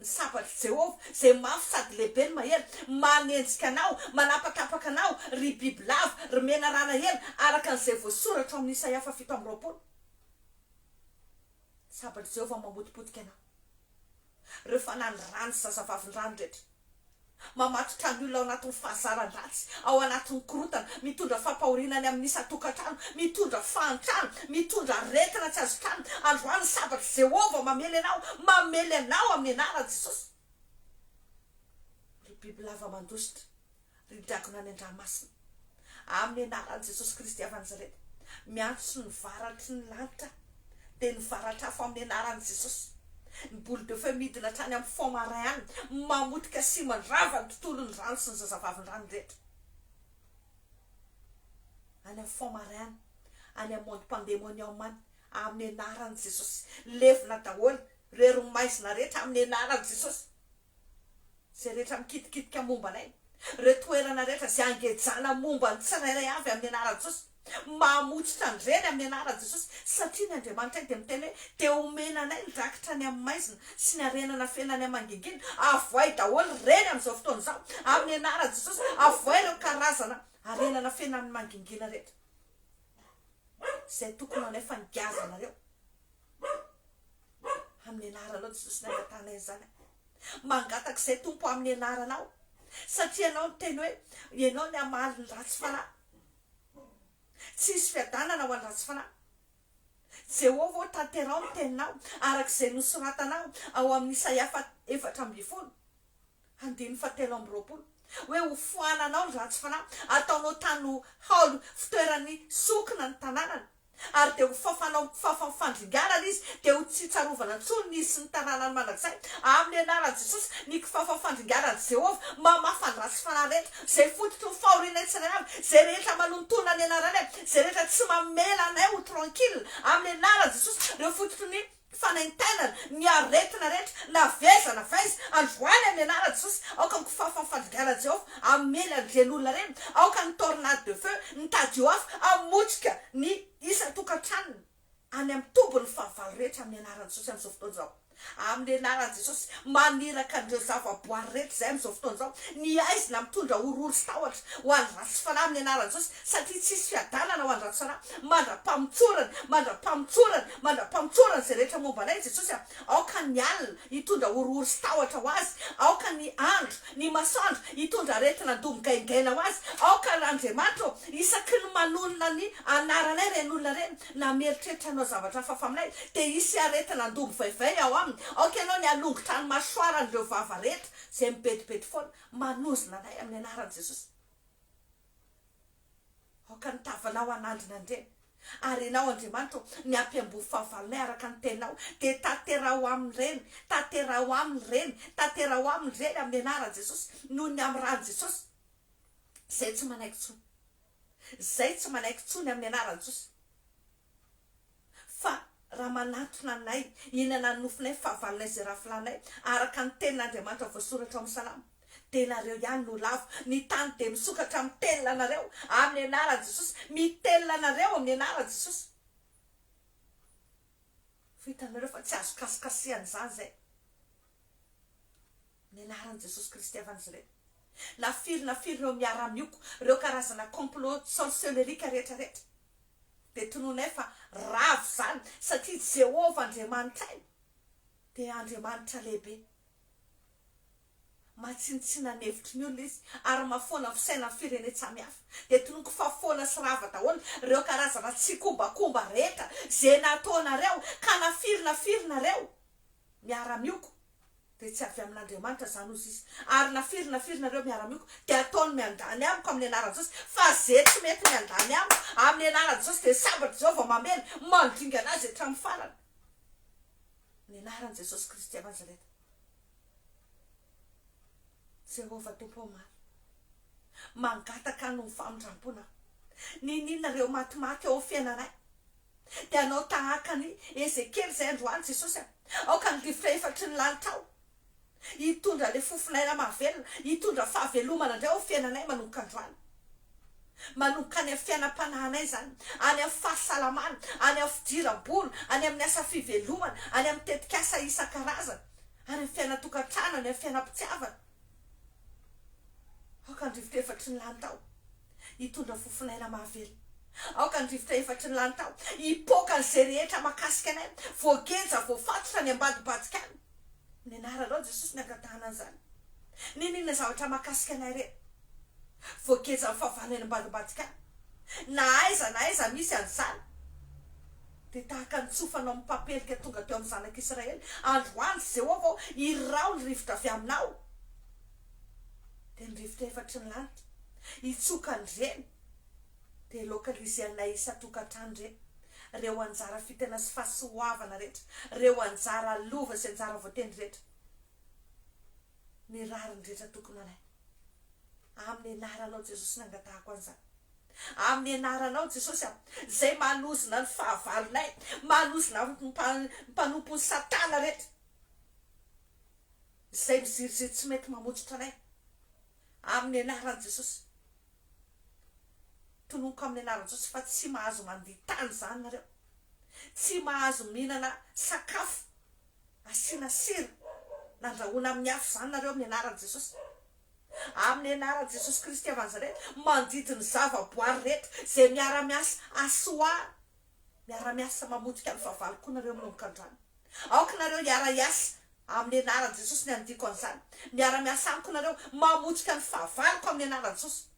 Ny sabatr'i Jehovah, izay mafy sady lehibe no mahery, manenjika anao, manapatapaka anao, ry bibilava, ry menarana ela, araka an'izay voasoratra ao amin'ny Isaia faha 27. Ny sabatr'i Jehovah mamotipotika anao. Ireo fanahy ny rano sy zazavavin'ny rano rehetra. Mamatotra ny olona ao anatin'ny fahazaran-dratsy, ao anatin'ny korontana, mitondra fampahoriana any amin'ny isan-tokantrano, mitondra fahantrana, mitondra aretina tsy azo tranona. Androany ny sabatr'i Jehovah mamely anao, mamely anao amin'ny anaran'i Jesosy. Ry bibilava mandositra, ry dragona any an-dranomasina, amin'ny anaran'i Jesosy Kristy avy Nazareta, miantso ny varatry ny lanitra, dia ny varatr'afo amin'ny anaran'i Jesosy. Ny boule de feu midina hatrany amin'ny fond marin any, mamotika sy mandrava ny tontolon'ny rano sy ny zazavavin'ny rano rehetra. Any amin'ny fond marin any, any amin'ny monde pandemonium any, amin'ny anaran'i Jesosy. Levona daholo ireo hery maizina rehetra amin'ny anaran'i Jesosy. Izay rehetra mikitikitika momba anay, ireo toerana rehetra izay angejana momba ny tsirairay avy amin'ny anaran'i Jesosy, mamotsitra an'ireny amin'ny anaran'i Jesosy, satria ny Andriamanitray dia miteny hoe, dia omena anay ny rakitra any amin'ny maizina sy ny harena nafenina any amin'ny mangingina, avoay daholo ireny amin'izao fotoana izao, amin'ny anaran'i Jesosy, avoay ireo karazana harena nafenina amin'ny mangingina rehetra, izay tokony ho anay fa nigazanareo. Amin'ny anaranao Jesosy ny angatahanay an'izany. Mangataka izay Tompo amin'ny anaranao. Satria ianao niteny hoe ianao ny hamaly ny ratsy fanahy. Tsy hisy fiadanana ho an'ny ratsy fanahy. Jehovah ô tanteraho ny teninao araka izay nosoratanao ao amin'ny Isaia faha 14 andininy faha 23 hoe ho foananao ny ratsy fanahy, ataonao tany ho haolo fitoeran'ny sokina ny tanànany. Ary dia ho fafanao mifafa fandringanana izy, dia ho tsy tsarovana intsony izy sy ny taranany mandrakizay. Amin'ny anaran'i Jesosy, ny kifafa fandringanan'i Jehovah, mamafa ny ratsy fanahy rehetra, izay fototry ny fahorianay tsirairay avy, izay rehetra manontona ny anaranay, izay rehetra tsy mamela anay ho tranquille, amin'ny anaran'i Jesosy, ireo fototry ny fanaintainana, ny aretina rehetra, na avy aiza na avy aiza, androany amin'ny anaran'i Jesosy, aoka ny kifafa ny fandringanan'i Jehovah hamely an'ireny olona ireny, aoka ny tornade de feu, ny tadio afo, hamotrika ny isan-tokantranony any amin'ny tobin'ny fahavalo rehetra amin'ny anaran'i Jesosy amin'izao fotoana izao. Amin'ny anaran'i Jesosy, maniraka an'ireo zavaboary rehetra izay amin'izao fotoana izao, ny haizina mitondra horohoro sy tahotra ho an'ny ratsy fanahy amin'ny anaran'i Jesosy, satria tsy hisy fiadanana ho an'ny ratsy fanahy mandra-pamotsorany, mandra-pamotsorany, mandra-pamotsorany izay rehetra momba anay Jesosy a! Aoka ny alina hitondra horohoro sy tahotra ho azy, aoka ny andro, ny masoandro hitondra aretina andoha migaingaina ho azy, aoka Andriamanitra ô, isaky ny manonona ny anaranay ireny olona ireny, na mieritreritra hanao zavatra hafahafa aminay, dia hisy aretina andoha mivaivay ao aminy, aoka ianao ny halongotra ny masoaran'ireo vava rehetra izay mibedibedy foana, manozona anay amin'ny anaran'i Jesosy. Aoka ny tavanao hanandrina an'ireny. Ary Ianao, Andriamanitra ô, ny hampiamboho fahavalonay araka ny Teninao, dia tanteraho aminy ireny, tanteraho aminy ireny, tanteraho aminy ireny amin'ny anaran'i Jesosy, noho ny amin'ny ran'i Jesosy. Izay tsy manaiky intsony. Izay tsy manaiky intsony amin'ny anaran'i Jesosy. Fa raha manatona anay, hihinana ny nofonay ny fahavalonay izay rafilahinay, araka ny tenin'Andriamanitra voasoratra ao amin'ny Salamo, dia nareo ihany no lavo. Ny tany dia misokatra mitelina anareo, amin'ny anaran'i Jesosy. Mitelina anareo amin'ny anaran'i Jesosy. Fa hitanareo fa tsy azo kasikasihana izany izay. Ny anaran'i Jesosy Kristy avy Nazareta. Na firy na firy ireo miara-mioko, ireo karazana complot sorcelerique rehetra rehetra, dia tononay fa ravo izany satria Jehovah Andriamanitray dia Andriamanitra lehibe. Mahatsinontsina ny hevitry ny olona Izy ary mahafoana ny fisainan'ny firenen-tsamihafa. Dia tononiko fa foana sy rava daholo ireo karazana tsikombakomba rehetra izay nataonareo ka na firy na firy nareo miara-mioko. Dia tsy avy amin'Andriamanitra izany hozy izy. Ary na firy na firy nareo miara-mioko dia ataony miandany amiko amin'ny anaran'i Jesosy, fa ze tsy mety miandany amiko amin'ny anaran'i Jesosy dia sabatra Jehovah mamely mandringana azy hatramin'ny farany. Ny anaran'i Jesosy Kristy avy Nazareta. Jehovah Tompo ô maro. Mangataka noho ny famindram-ponao. Niniana ireo matimaty eo amin'ny fiainanay. Dia hanao tahaka an'i Ezekiela izay androany Jesosy a! Aoka ny rivotra efatry ny lanitra ao hitondra ilay fofon'aina mahavelona, hitondra fahavelomana indray ao amin'ny fiainanay manomboka androany. Manomboka any amin'ny fiainam-panahinay izany, any amin'ny fahasalamana, any amin'ny fidiram-bola, any amin'ny asa fivelomana, any amin'ny tetikasa isan-karazany, any amin'ny fiainan-tokantrano, any amin'ny fiainam-pitiavana. Aoka ny rivotra efatry ny lanitra ao hitondra fofon'aina mahavelona. Aoka ny rivotra efatry ny lanitra ao hipoka an'izay rehetra mahakasika anay, voageja, voafatotra any ambadibadika any. Ny anaranao Jesosy no angatahana an'izany. N'inon'inona zavatra mahakasika anay ireny, voagejan'ny fahavalo any ambadibadika any, na aiza na aiza misy an'izany, dia tahaka ny tsofanao mipapelika tonga teo amin'ny zanak'Israely, androany Jehovah ô, iraho ny rivotra avy aminao. Dia ny rivotra efatry ny lanitra hitsoka an'ireny, dia localiser anay isan-tokantrano ireny, ireo anjara fitana sy fahasoavana rehetra, ireo anjara lova sy anjara voatendry rehetra, ny rariny rehetra tokony anay. Amin'ny anaranao Jesosy nangatahako an'izany. Amin'ny anaranao Jesosy a, izay manozona ny fahavalonay, manozona ny mpanompon'i Satana rehetra. Izay miziriziry tsy mety mamotsitra anay. Amin'ny anaran'i Jesosy. Tononiko amin'ny anaran'i Jesosy fa tsy mahazo mandia tany izany nareo. Tsy mahazo mihinana sakafo asiana sira nandrahoina amin'ny afo izany nareo amin'ny anaran'i Jesosy. Amin'ny anaran'i Jesosy Kristy avy Nazareta, mandidy ny zava-boary rehetra izay miara-miasa asoa miara-miasa mamotika ny fahavalo koa nareo manomboka androany. Aoka nareo hiara-hiasa amin'ny anaran'i Jesosy ny andiako an'izany. Miara-miasa amiko nareo mamotika ny fahavaloko amin'ny anaran'i Jesosy.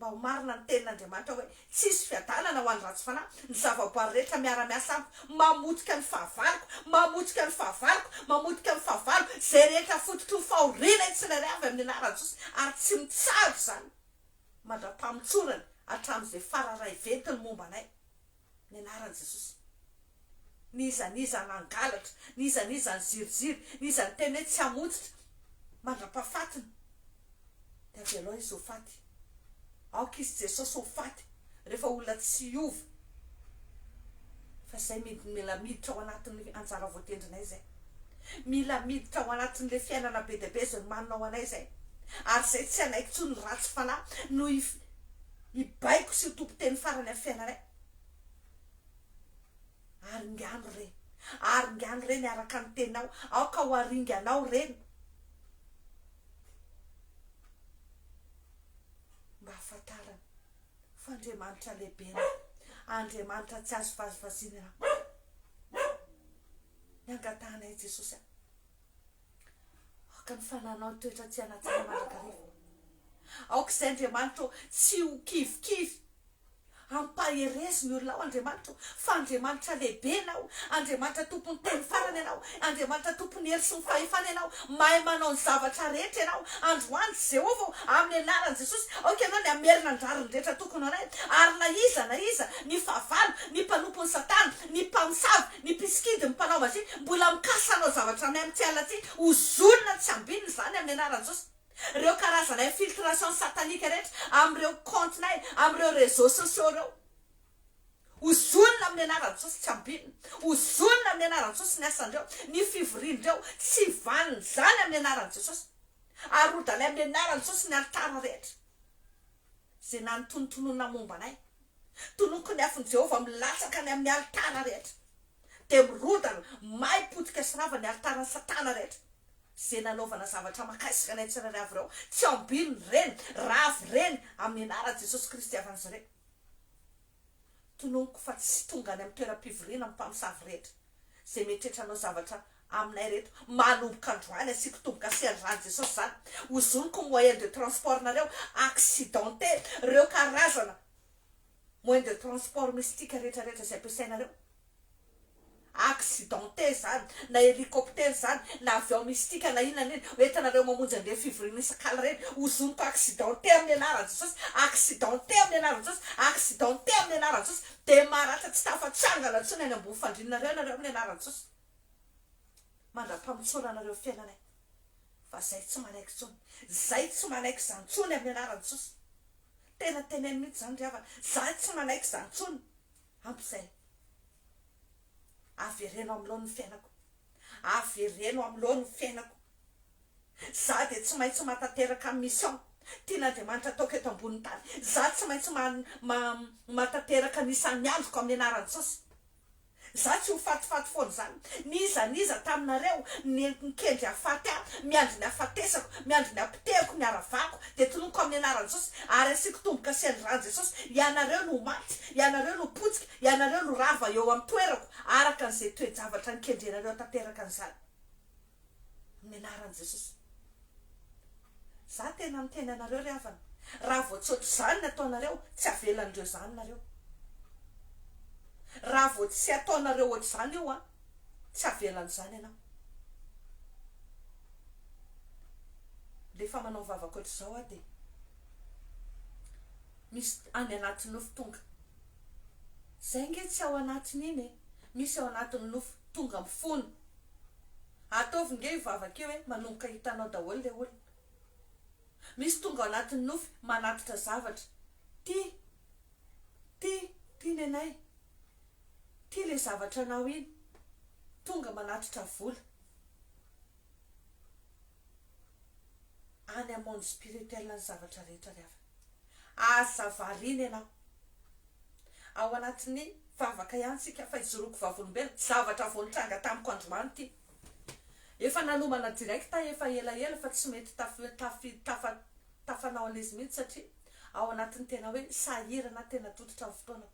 Mba ho marina ny tenin'Andriamanitra hoe tsisy fiadanana ho an'ny ratsy fanahy, ny zavaboary rehetra miara-miasa amiko mamotika ny fahavaloko, mamotika ny fahavaloko, mamotika ny fahavalo, izay rehetra fototry ny fahoriana tsirairay avy amin'ny anaran'i Jesosy ary tsy mitsahatra izany mandra-pamotsorany hatramin'izay fararay ventiny momba anay. Ny anaran'i Jesosy. N'iza n'iza nangalatra, n'iza n'iza niziriziry, n'iza niteny hoe tsy hamotsitra mandra-pahafatiny, dia avelao izy ho faty. Aoka izy Jesosy ho faty rehefa olona tsy hiova. Fa izay mila miditra ao anatin'ny anjara voatendrinay izay. Mila miditra ao anatin'ilay fiainana be dia be izay nomanina ho anay izay. Ary izay tsy hanaiky intsony ny ratsy fanahy no hibaiko sy ho tompon-teny farany amin'ny fiainanay. Aringano re. Aringano re miaraka ny teninao. Aoka ho aringanao ireny. Mba hahafantarana fa Andriamanitra lehibe ianao. Andriamanitra tsy azo vazivaziana ianao. Ny angatahanay Jesosy a. Aoka ny fananao toetra tsy hanatsara mandrakariva. Aoka izay Andriamanitra ô, tsy ho kivikivy. Ampaherezo ny olona ao Andriamanitra ô, fa Andriamanitra lehibe Ianao, Andriamanitra tompon'ny teny farany Ianao, Andriamanitra tompon'ny hery sy ny fahefana Ianao, mahay manao ny zavatra rehetra Ianao. Androany Jehovah ô, amin'ny anaran'i Jesosy, aoka Ianao ny hamerina ny rariny rehetra tokony ho anay, ary na iza na iza, ny fahavalo, ny mpanompon'i Satana, ny mpamosavy, ny mpisikidy, ny mpanao mazia, mbola mikasa hanao zavatra aminay amin'ity alina ity, hozonina tsy ambinina izany amin'ny anaran'i Jesosy. Ireo karazana infiltration satanique rehetra amin'ireo compte-nay, amin'ireo réseaux sociaux ireo. Hozonina amin'ny anaran'i Jesosy tsy ambinina. Hozonina amin'ny anaran'i Jesosy ny asan'ireo, ny fivorian'ireo, tsy vanona izany amin'ny anaran'i Jesosy. Arodanay amin'ny anaran'i Jesosy ny alitara rehetra izay nanotonontononina momba anay. Tononiko ny afon'i Jehovah milatsaka any amin'ny alitara rehetra. Dia mirodana, may, potika sy rava ny alitaran'i Satana rehetra. Izay nanaovana zavatra mahakasika anay tsirairay avy ireo, tsy ambino ireny, ravo ireny, amin'ny anaran'i Jesosy Kristy avy Nazareta. Tononiko fa tsy tonga any amin'ny toeram-pivoriana ny mpamosavy rehetra izay mieritreritra hanao zavatra aminay ireto. Manomboka androany asiako tombo-kase an'izany Jesosy izany. Hozoniko ny moyen de transport-nareo, accidenté, ireo karazana moyen de transport mystique rehetra rehetra izay ampiasainareo. Accidenté izany, na hélicoptère izany, na avion mystique na inona na inona, ho entinareo mamonjy an'ireny fivoriana isan-kala ireny, hozoniko accidenté amin'ny anaran'i Jesosy, accidenté amin'ny anaran'i Jesosy, accidenté amin'ny anaran'i Jesosy, dia maratra tsy tafatsangana intsony any ambony fandrianareo ianareo amin'ny anaran'i Jesosy. Mandra-pamotsoranareo fiainanay. Fa zay tsy manaiky intsony. Zay tsy manaiky izany intsony amin'ny anaran'i Jesosy. Tena teneno mihitsy izany ry havana. Zay tsy manaiky izany intsony. Ampy izay. Avereno amin'ny laoniny ny fiainako. Avereno amin'ny laoniny ny fiainako. Za dia tsy maintsy mahatanteraka ny mission tian'Andriamanitra ataoko eto ambonin'ny tany. Za tsy maintsy mahatanteraka ny isan'ny androko amin'ny anaran'i Jesosy. Za tsy ho fatifaty foana izany. N'iza n'iza taminareo nikendry hahafaty ahy, miandry ny hahafatesako, miandry ny hapotehako, ny haravako, dia tononiko amin'ny anaran'i Jesosy ary asiako tombo-kase ny ran'i Jesosy. Ianareo no ho maty, ianareo no ho potika, ianareo no rava eo amin'ny toerako, araka an'izay toe-javatra nikendrenareo hatanteraka an'izany. Amin'ny anaran'i Jesosy. Za tena miteny anareo ry havana, raha vao tsy ohatr'izany ny ataonareo, tsy avelan'ireo izany nareo. Raha vao tsy ataonareo ohatr'izany io an, tsy avelan'izany ianao. Rehefa manao vavaka ohatr'izao aho dia misy any anaty nofy tonga. Zay nge tsy ao anatin'iny e, misy ao anatin'ny nofy tonga mifona. Ataovy nge io vavaka io e, manomboka hitanao daholo le olona. Misy tonga ao anatin'ny nofy manatitra zavatra. Ty, ty, ty nenay. Ty le zavatra anao iny. Tonga manatitra vola. Any am monde spirituel ny zavatra rehetra ry havana. Aza variana ianao. Ao anatin'ny vavaka ihany tsika fa ijoroako vavolombelona, zavatra vao nitranga tamiko androany ity. Efa nanomana direct aho efa elaela fa tsy mety taf tafa tafanao an'izy mihitsy satria ao anatin'ny tena hoe sahirana tena tototra ny fotoanako.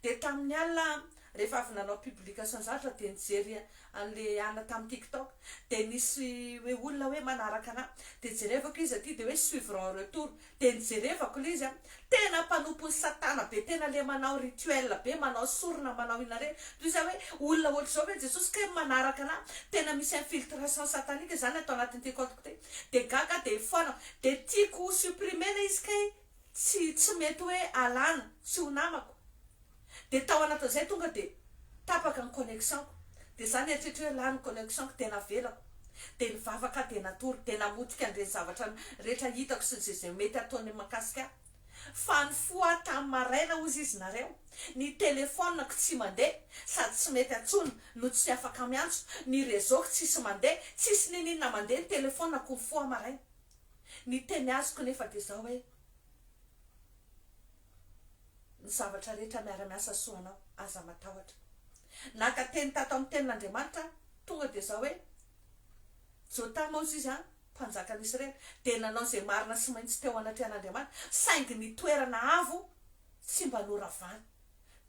Dia tamin'ny alina rehefa avy nanao publication zavatra dia nijery an'le anona tamin'ny tiktok dia nisy hoe olona hoe manaraka anah dia jerevako izy aty dia hoe suivre en retour Dia nijerevako ilay izy an, tena mpanompon'i satana be, tena le manao rituel be, manao sorona, manao inona ireny, toy izay hoe olona ohatr'izao ve Jesosy kay manaraka anah, tena misy infiltration satanique izany ato anatin'ity compte-ko ity, dia gaga aho dia foanako, dia tiako ho supprimer-na izy kay tsy tsy mety hoe alana, tsy ho namako. Dia tao anatin'izay tonga dia tapaka ny connexion-ko. Dia za nieritreritra hoe lany ny connexion-ko dia navelako. Dia nivavaka aho dia natory. Dia namotika an'ireny zavatra rehetra hitako sy izay izay mety ataony mahakasika ahy. Fa nifoha aho tamin'ny maraina hozy izy nareo, ny telephone-ko tsy mandeha, sady tsy mety antsoina no tsy afaka miantso, ny réseau-ko tsisy mandeha, tsisy niniana mandeha ny telephone-ko nifoha aho maraina. Ny teny azoko nefa dia izao hoe. Ny zavatra rehetra miara-miasa soa anao, aza matahotra. Naka teny tato amin'ny tenin'Andriamanitra aho, tonga dia izao hoe, Jotama hozy izy an, mpanjakan'i Israely, dia nanao izay marina sy mahitsy teo anatrehan'Andriamanitra, saingy ny toerana avo tsy mba noravany.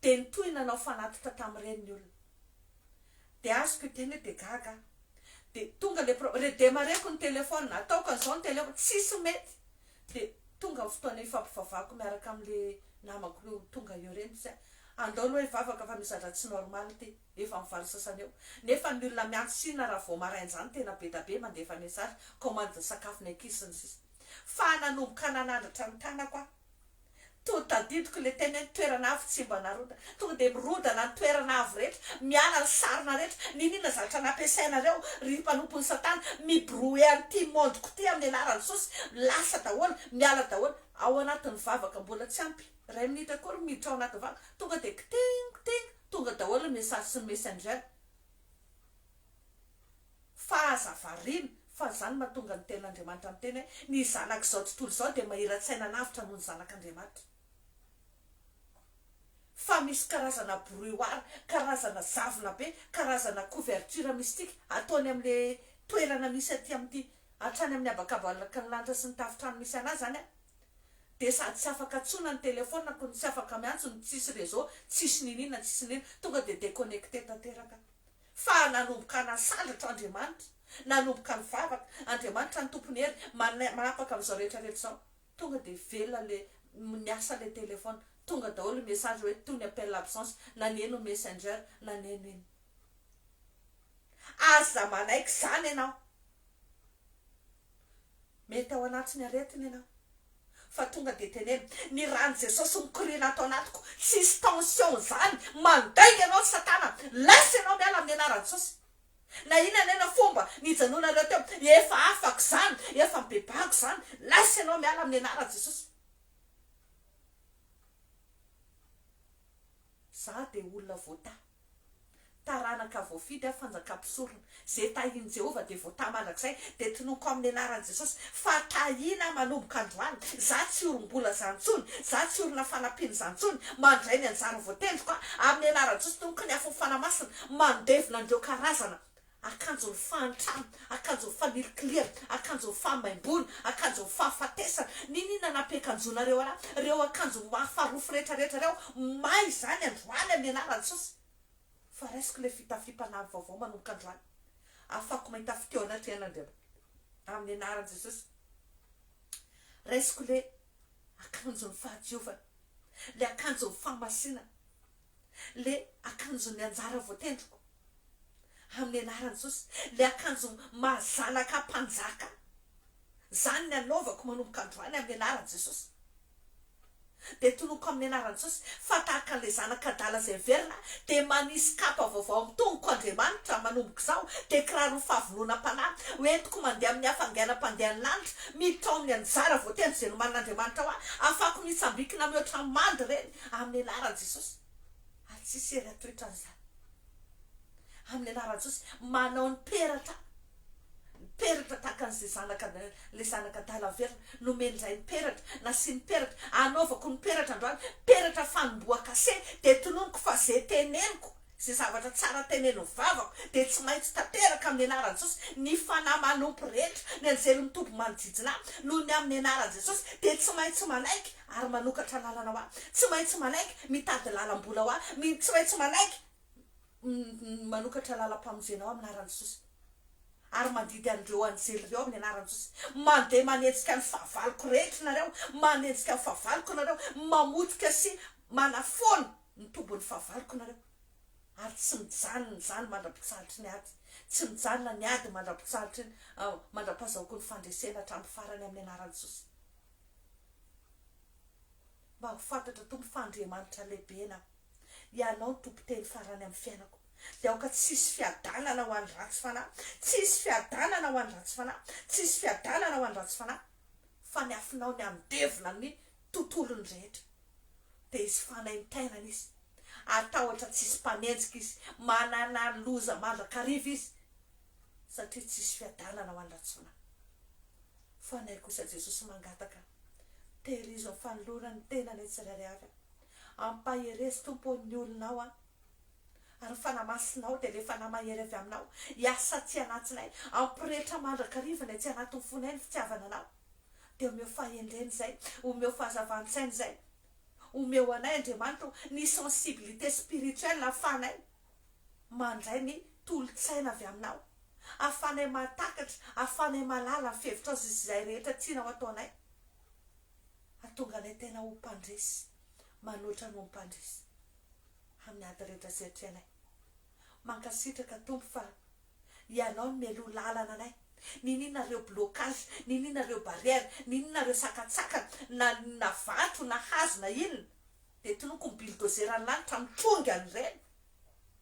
Dia nitohy nanao fanatitra tamin'ireny ny olona. Dia azoko io teny io dia gaga aho. Dia tonga ilay pro, redémarrer-ko ny téléphone, ataoko an'izao ny téléphone, tsisy mety. Dia tonga ny fotoana ifampivavahako miaraka amin'le namako tonga eo ireny dia andao aloha hivavaka fa misy zavatra tsy normal ity, efa mivaly sasany eo. Nefa ny olona miantso sina raha vao maraina izany tena be da be mandefa message, commande ny sakafon'ny ankizy sy ny sisa. Fa nanomboka nanandratra ny tanako aho. Toa tadidiko le teny hoe ny toerana avo tsy mba narodana. Tonga dia mirodana ny toerana avo rehetra, miala ny sarona rehetra, n'inon'inona zavatra nampiasainareo ry mpanompon'i satana, mi-brouiller an'ity monde-ko ity amin'ny anaran'i Jesosy, lasa daholo, miala daholo. Ao anatin'ny vavaka mbola tsy ampy iray minitra akory miditra ao anatin'ny vavaka, tonga dia kiting kiting, tonga daholo ny message sy ny messenger. Fa aza variana, fa izany mahatonga ny tenin'Andriamanitra miteny hoe, ny zanak'izao tontolo izao dia mahira-tsaina lavitra noho ny zanak'Andriamanitra. Fa misy karazana brouilloir, karazana zavona be, karazana couverture mystique ataony amin'ilay toerana misy aty amin'ity, hatrany amin'ny habakabaka ny lanitra sy ny tafontrano misy an'azy izany an, dia sady tsy afaka antsoina ny telephone-ko no tsy afaka miantso no tsisy réseau, tsisy niniana tsisy niniana, tonga dia déconnecté tanteraka. Fa nanomboka nasandratra Andriamanitra, nanomboka nivavaka, Andriamanitra ny tompon'ny hery, manapaka amin'izao rehetra rehetra izao. Tonga dia velona le, niasa le téléphone, tonga daholo ny message hoe tony appel absence, naneno messenger, naneno inona. Aza manaiky izany ianao. Mety ao anatin'ny aretina ianao. Fa tonga dia teneno, ny ran'i Jesosy mikoriana ato anatiko, tsisy tension izany, mandainga ianao ry satana, lasa ianao miala amin'ny anaran'i Jesosy. Na inona na inona fomba nijanonareo teo, efa afaka izany, efa mibebahako izany, lasa ianao miala amin'ny anaran'i Jesosy. Za dia olona voatahy. Taranaka voafidy aho fanjakam-pisorona. Ze tahin'i Jehovah dia voatahy mandrakizay. Dia tononiko amin'ny anaran'i Jesosy fa tahina aho manomboka androany. Za tsy orim-bola zany intsony. Za tsy orina fanampiana zany intsony. Mandray ny anjara voatendriko aho. Amin'ny anaran'i Jesosy tononiko ny afon'ny Fanahy Masina mandevona an'ireo karazana Akanjon'ny fahantrana, akanjon'ny fanilikilihana, akanjon'ny fahamaimboana, akanjon'ny fahafatesana, n'inon'inona nampiakanjoanareo anah, ireo akanjo mahafarofy rehetra rehetra ireo, may izany androany amin'ny anaran'i Jesosy. Fa raisiko ilay fitafiam-panahy vaovao manomboka androany, ahafahako mahita fitia eo anatrehan'Andriamanitra, amin'ny anaran'i Jesosy. Raisiko ilay akanjon'ny fahadiovana, ilay akanjon'ny fahamasinana. Le akanjon'ny anjara voatendriko amin'ny anaran'i Jesosy, le akanjo maha zanaka mpanjaka, zany ny anaovako manomboka androany amin'ny anaran'i Jesosy. Dia tononiko amin'ny anaran'i Jesosy fa tahaka an'le zanaka adala izay miverina dia manisy kapa vaovao amin'ny tongoko Andriamanitra manomboka izao, dia kiraron'ny fahavononam-panahy ho entiko mandeha amin'ny hafainganam-pandehan'ny lanitra, miditra ao amin'ny anjara voatendry izay nomanin'Andriamanitra ho ahy, ahafahako mitsambikina mihoatra ny manda ireny. Amin'ny anaran'i Jesosy. Ary tsisy hery hatohitra an'izany. Amin'ny anaran'i Jesosy. Manao ny peratra. Ny peratra tahaka an'izay zanaka, ilay zanaka adala velona. Nomen-dray ny peratra. Nasiany peratra. Anaovako ny peratra androany. Peratra fanombohan-kase. Dia tononiko fa izay teneniko. Izay zavatra tsara tenenin'ny vavako dia tsy maintsy tanteraka amin'ny anaran'i Jesosy. Ny fanahy manompo rehetra, ny anjely mitoby manodidina ahy, noho ny amin'ny anaran'i Jesosy, dia tsy maintsy manaiky ary manokatra lalana ho ahy. Tsy maintsy manaiky mitady lalam-bola ho ahy. Tsy maintsy manaiky manokatra lalam-pamonjena ho ahy amin'ny anaran'i Jesosy. Ary mandidy an'ireo anjely ireo amin'ny anaran'i Jesosy. Mandeha manenjika ny fahavaloko rehetra nareo, manenjika ny fahavaloko nareo, mamotika sy manafoana ny tombon'ny fahavaloko nareo, ary tsy mijanona izany mandra-pitsahatry ny ady, tsy mijanona ny ady mandra-pitsahatry ny, mandra-pahazahoako ny fandresena hatramin'ny farany amin'ny anaran'i Jesosy. Mba ho fantatra Tompo fa Andriamanitra lehibe Ianao. Ianao no tompon-teny farany amin'ny fiainako. Dia aoka tsy hisy fiadanana ho an'ny ratsy fanahy, tsy hisy fiadanana ho an'ny ratsy fanahy, tsy hisy fiadanana ho an'ny ratsy fanahy, fa ny afonao ny handevona ny tontolony rehetra. Dia hisy fanaintainana izy, ary tahotra tsy hisy mpanenjika izy, manana loza mandrakariva izy, satria tsy hisy fiadanana ho an'ny ratsy fanahy. Fa anay kosa Jesosy mangataka, tehirizo ny fanolorany ny tenanay tsirairay avy, ampaherezo Tompo ô ny olonao an, ary ny Fanahy Masinao dia ilay Fanahy mahery avy aminao, hiasa aty anatinay, hampirehitra mandrakariva ny aty anatin'ny fonay ny fitiavana anao. Dia omeo fahendrena izay, omeo fahazavan-tsaina izay, omeo anay Andriamanitra o, ny sensibilité spirituelle ahafahanay mandray ny tolo-tsaina avy aminao, ahafahanay mahatakatra, ahafahanay mahalala ny fihevitrao sy izay rehetra tianao ataonay, hahatonga anay tena ho mpandresy manoatra noho ny mpandresy amin'ny ady rehetra izay atrehanay. Mankasitraka Tompo fa Ianao no mialoha lalana anay. Niniana ireo blocage, niniana ireo barrière, niniana ireo sakantsakana, na na vato na hazo na inona, dia tonoko ny bulldozer ny lanitra mitrongy an'ireny.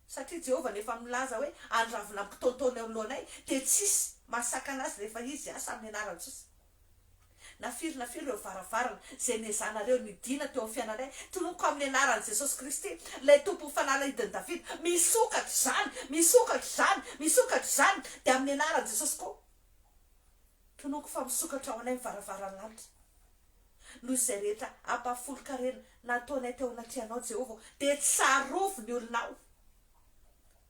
Satria Jehovah no efa milaza hoe andravina mikitaontaona eo anoloanay, dia tsisy mahasakana azy rehefa Izy hiasa amin'ny anaran'i Jesosy. Na firy na firy ireo varavarana izay niezanareo nidina teo amin'ny fiainanay, tononiko amin'ny anaran'i Jesosy Kristy, ilay Tompon'ny fanalahidin'i Davida, misokatra izany, misokatra izany, misokatra izany, dia amin'ny anaran'i Jesosy koa, tononiko fa misokatra ho anay ny varavaran'ny lanitra. Noho izay rehetra ampahafolon-karena nataonay teo anatrehanao, Jehovah ô, dia tsarovy ny olonao.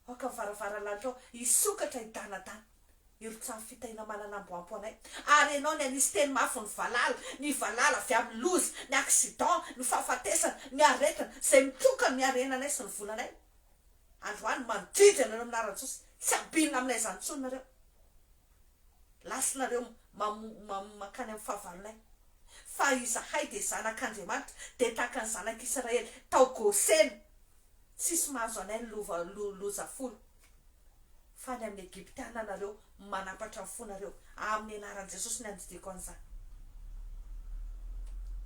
Aoka ny varavaran'ny lanitra ao hisokatra hidanadana. Irotsahan'ny fitahiana manana amboampo anay. Ary ianao ny hanisy teny mafy ny valala, ny valala avy amin'ny loza, ny accident, ny fahafatesana, ny aretina, izay mitroka ny harenanay sy ny volanay. Androany mandidy anareo amin'ny anaran'i Jesosy, tsy ambinina aminay izany intsony nareo. Lasa nareo mankany amin'ny fahavalonay. Fa izahay dia zanak'Andriamanitra, dia tahaka ny zanak'Israely tao Gosena. Tsisy mahazo anay ny lova loza folo. Fa any amin'ny Egyptiana nareo manampatra ny fonareo. Amin'ny anaran'i Jesosy ny andidiako an'izany.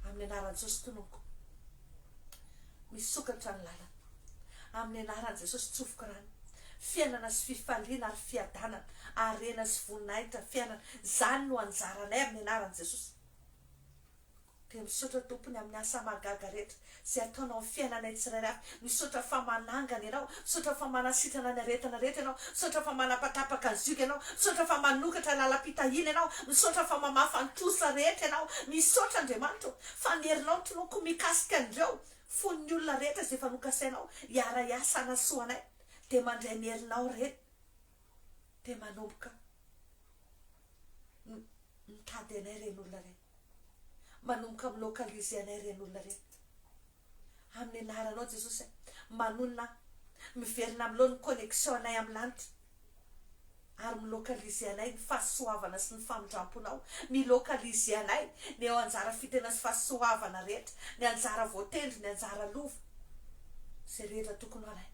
Amin'ny anaran'i Jesosy tononiko. Misokatra ny lalana. Amin'ny anaran'i Jesosy tsofiko rano. Fiainana sy fifaliana ary fiadanana, harena sy voninahitra, fiainana. Izany no anjaranay amin'ny anaran'i Jesosy. Dia misaotra Tompo ny amin'ny asa mahagaga rehetra izay ataonao amin'ny fiainanay tsirairay avy. Misaotra fa manangana Ianao, misaotra fa manasitrana ny aretina rehetra Ianao, misaotra fa manapatapaka ny zioga Ianao, misaotra fa manokatra lalam-pitahiana Ianao, misaotra fa mamafa ny trosa rehetra Ianao. Misaotra Andriamanitra o, fa ny herinao no tononiko mikasika an'ireo fon'ny olona rehetra izay efa nokasainao hiara-hiasa hanasoa anay. Dia mandray ny herinao ireny. Dia manomboka mitady anay ireny olona ireny. Manomboka mi-localiser anay ireny olona ireny. Amin'ny anaranao Jesosy a. Manonona aho. Miverina amin'ny laoniny connexion anay amin'ny lanitra. Ary mi-localiser anay ny fahasoavana sy ny famindramponao. Mi-localiser anay ny eo anjara fitena sy fahasoavana rehetra. Ny anjara voatendry, ny anjara lova. Izay rehetra tokony ho anay.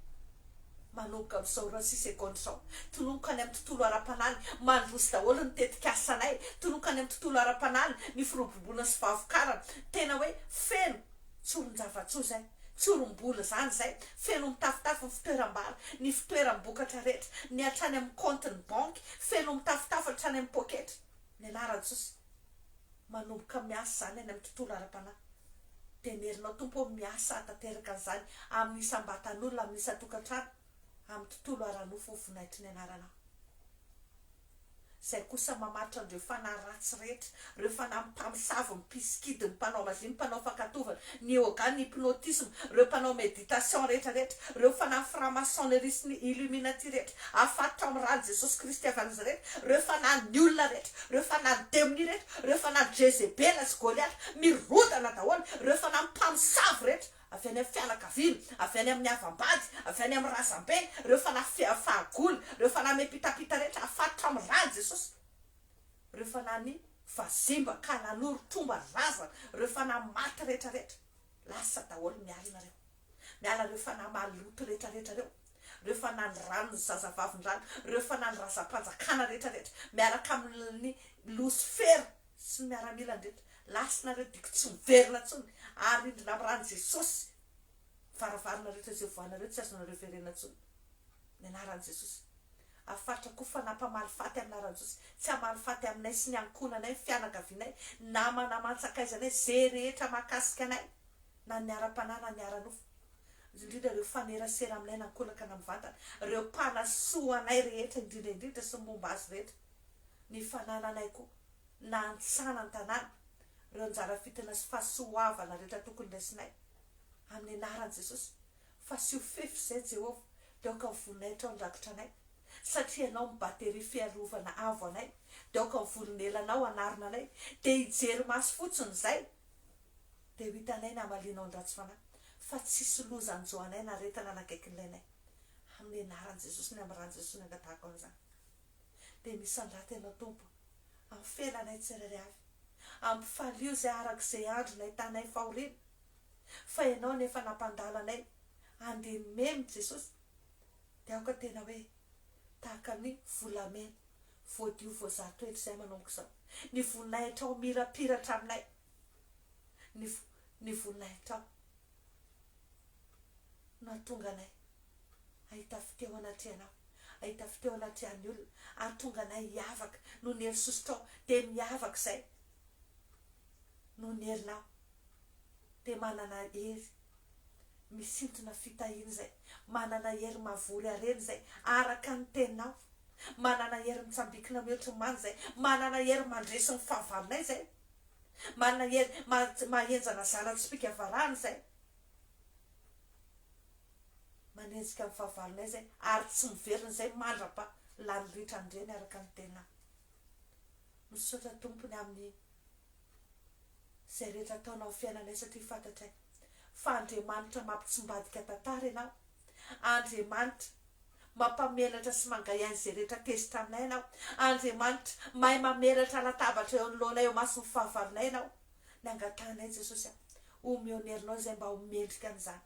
Manomboka amin'izao ora sy segondra izao, tononiko any amin'ny tontolo ara-panahy, mandroso daholo ny tetikasanay, tononiko any amin'ny tontolo ara-panahy ny firoboroboana sy fahavokarana, tena hoe feno tsoron-java-tsoa izay, tsorom-bola izany izay, feno mitafotafo ny fitoeram-bary, ny fitoeram-bokatra rehetra, ny hatrany amin'ny kaontin'ny banky, feno mitafotafo hatrany amin'ny poketra, ny anaran'i Jesosy. Manomboka miasa izany any amin'ny tontolo ara-panahy. Dia ny herinao Tompo ô miasa hahatanteraka an'izany amin'ny isam-batan'olona, amin'ny isan-tokantrano, amin'ny tontolo ara-nofo ho voninahitry ny anaranao. Izay kosa mamaritra an'ireo fanahy ratsy rehetra, ireo fanahy mpamosavy, ny mpisikidy, ny mpanao mazia, ny mpanao fankatovana, ny yoga, ny hypnotisme, ireo mpanao méditation rehetra rehetra, ireo fanahy franc-maçonnerie sy ny illuminati rehetra, afaritra amin'ny ràn'i Jesosy Kristy avy Nazareta, ireo fanahin'ny olona rehetra, ireo fanahin'ny demonia rehetra, ireo fanahin'i Jezebela sy Goliata, mirodana daholo, ireo fanahy mpamosavy rehetra, avy any amin'ny fianakaviana, avy any amin'ny havam-bady, avy any amin'ny razambe, ireo fanahy fahagola, ireo fanahy miampitampita rehetra, afaritra amin'ny ràn'i Jesosy, ireo fanahin'ny vazimba, kalanoro, tromba, razana, ireo fanahy maty rehetra rehetra, lasa daholo miala nareo. Miala ireo fanahy maloto rehetra rehetra ireo, ireo fanahy ny ranon'ny zazavavy ny rano, ireo fanahy ny razam-panjakana rehetra rehetra, miaraka amin'ny losifera sy ny miaramilany rehetra, lasa nareo diko tsy miverina intsony, arindrina amin'ny ran'i Jesosy, varavarana rehetra izay vohanareo tsy azonareo verenina intsony, ny anaran'i Jesosy. Afatra koa fanahy mpamaly faty amin'ny anaran'i Jesosy, tsy hamaly faty aminay sy ny ankohonanay, ny fianakavianay, namana aman-tsakaizanay, ze rehetra mahakasika anay. na ny ara-panahy na ny ara-nofo, indrindra ireo mpifanerasera aminay na ankolaka na mivantana, ireo mpanasoa anay rehetra indrindra indrindra sy ny momba azy rehetra, ny fanananay koa, na an-tsaha na an-tanàna, ireo anjara fitana sy fahasoavana rehetra tokony raisinay, amin'ny anaran'i Jesosy, fa asio fefy izay Jehovah, dia aoka ny voninahitrao handrakotra anay, satria Ianao no bateria fiarovana avo anay, dia aoka ny volon'elanao hanarona anay, dia hijery maso fotsiny izay, Dia ho hitanay ny hamalianao ny ratsy fanahy, fa tsy hisy loza hanjo anay na aretina hanakaiky ny lainay. Amin'ny anaran'i Jesosy ny amin'ny ran'i Jesosy no angatahako an'izany. Dia misandrata Ianao Tompo amin'ny felanay tsirairay avy. Ampifalio izay araka izay andro nahitanay fahoriana, fa Ianao no efa nampandalo anay handeha ny memy Jesosy. Dia aoka tena hoe tahaka ny volamena voadio voazaha toetra izay manomboka izao. Ny voninahitrao mirapiratra aminay. ny ny voninahitrao no hahatonga anay hahita fitia eo anatrehanao, hahita fitia eo anatrehan'ny olona, hahatonga anay hiavaka noho ny hery sosotrao, dia miavaka izay noho ny herinao, dia manana hery misintona fitahiana izay, manana hery mahavory harena izay, araka ny teninao, manana hery mitsambikina mihoatry ny manda izay, manana hery mandresy ny fahavalonay izay. Manana hery mahenjana zana-tsipìka varahana izay, manenjika ny fahavalonay izay, ary tsy miverina izay mandrapa lany ritra an'ireny araka ny tena. Misaotra Tompo ny amin'ny izay rehetra ataonao amin'ny fiainanay satria fantatray fa Andriamanitra mampitsimbadika tantara Ianao, Andriamanitra Mampamenatra sy mangahiahy izay rehetra tezitra aminay Ianao. Andriamanitra, mahay mamelatra latabatra eo anoloanay eo imason'ny fahavalonay Ianao. Ny angatahanay Jesosy a, omeo ny herinao izay mba ho mendrika an'izany.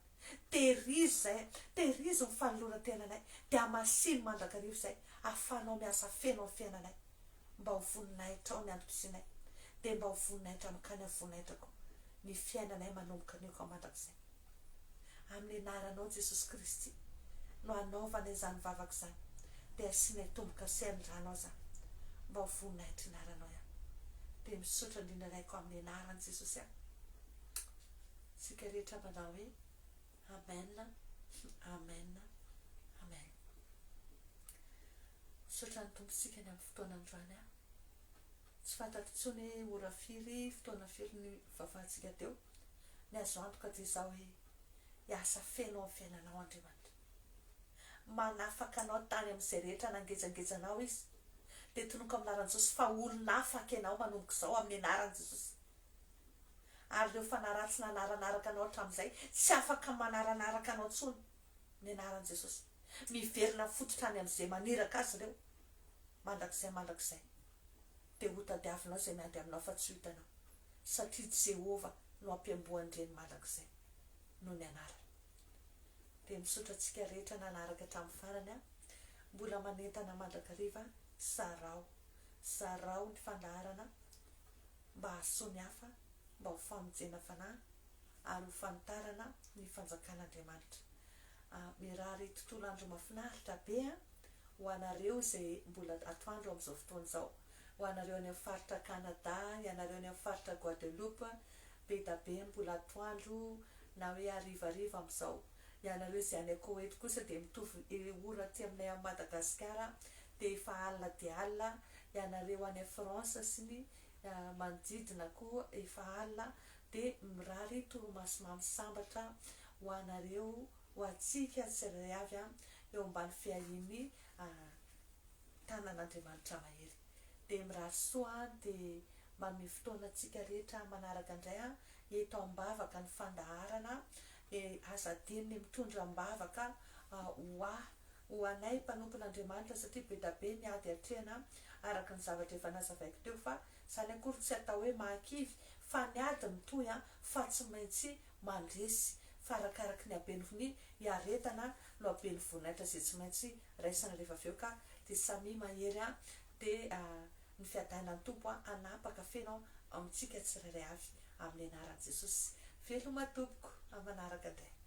Tehirizo izay, tehirizo ny fanoloran-tenanay, dia hamasino mandrakariva izay ahafahanao miasa feno amin'ny fiainanay. Mba ho voninahitrao ny antom-pisianay, dia mba ho voninahitra mankany amin'ny voninahitra koa ny fiainanay manomboka anio ka mandrakizay. Amin'ny anaranao Jesosy Kristy no anaovanay izany vavaka izany, dia asianay tombo-kase ny ranao izany, mba ho voninahitry ny anaranao ihany. Dia misaotra indrindra Raiko amin'ny anaran'i Jesosy aho. Isika rehetra manao hoe Amen, Amen, Amen. Misaotra ny Tompo isika ny amin'ny fotoana androany aho. Tsy fantatro intsony hoe ora firy, fotoana firy nivavahantsika teo. Ny azo antoka dia izao hoe hiasa feno ao amin'ny fiainanao Andriamanitra. Manafaka anao tany amin'izay rehetra nangejangeja anao Izy. Dia tonoko amin'ny anaran'i Jesosy fa olona afaka ianao manomboka izao amin'ny anaran'i Jesosy. Ary ireo fanahy ratsy nanaranaraka anao hatramin'izay tsy afaka manaranaraka anao intsony ny anaran'i Jesosy. Miverina fototra any amin'izay maniraka azy ireo mandrakizay mandrakizay. Dia hotadiavinao izay miady aminao fa tsy ho hitanao, satria Jehovah no ampiambohan'ireny mandrakizay noho ny anarany. Dia misaotra antsika rehetra nanaraka hatramin'ny farany an. Mbola manentana mandrakariva, zarao, zarao ny fandaharana mba hahasoa ny hafa, mba ho famonjena fanahy ary ho fanitarana ny fanjakan'Andriamanitra. Mirary tontolo andro mahafinaritra be ho anareo izay mbola atoandro amin'izao fotoana izao, ho anareo any amin'ny faritra Canada, ianareo any amin'ny faritra Guadeloupe, be da be mbola atoandro na hoe harivariva amin'izao. Ianareo izay any Koety kosa dia mitovy ora aty aminay any Madagasikara dia efa alina dia alina, ianareo any France sy ny manodidina koa efa alina dia mirary torimaso mamy sambatra ho anareo, ho antsika tsirairay avy eo ambany fiahian'ny tanan'Andriamanitra mahery. Dia mirary soa dia manome fotoana antsika rehetra manaraka indray eto am-bavaka ny fandaharana, aza adino ny mitondra am-bavaka ho ahy, ho anay mpanompon'Andriamanitra satria be da be ny ady atrehina araka ny zavatra efa nazavaiko teo fa izany akory tsy atao hoe mahakivy fa ny ady mitohy an fa tsy maintsy mandresy fa arakaraky ny haben'ny hiaretana no haben'ny voninahitra izay tsy maintsy raisina rehefa avy eo ka dia samia mahery an dia ny fiadanan'ny Tompo an hanapaka feno amintsika tsirairay avy amin'ny anaran'i Jesosy veloma tompoko amin'ny manaraka indray.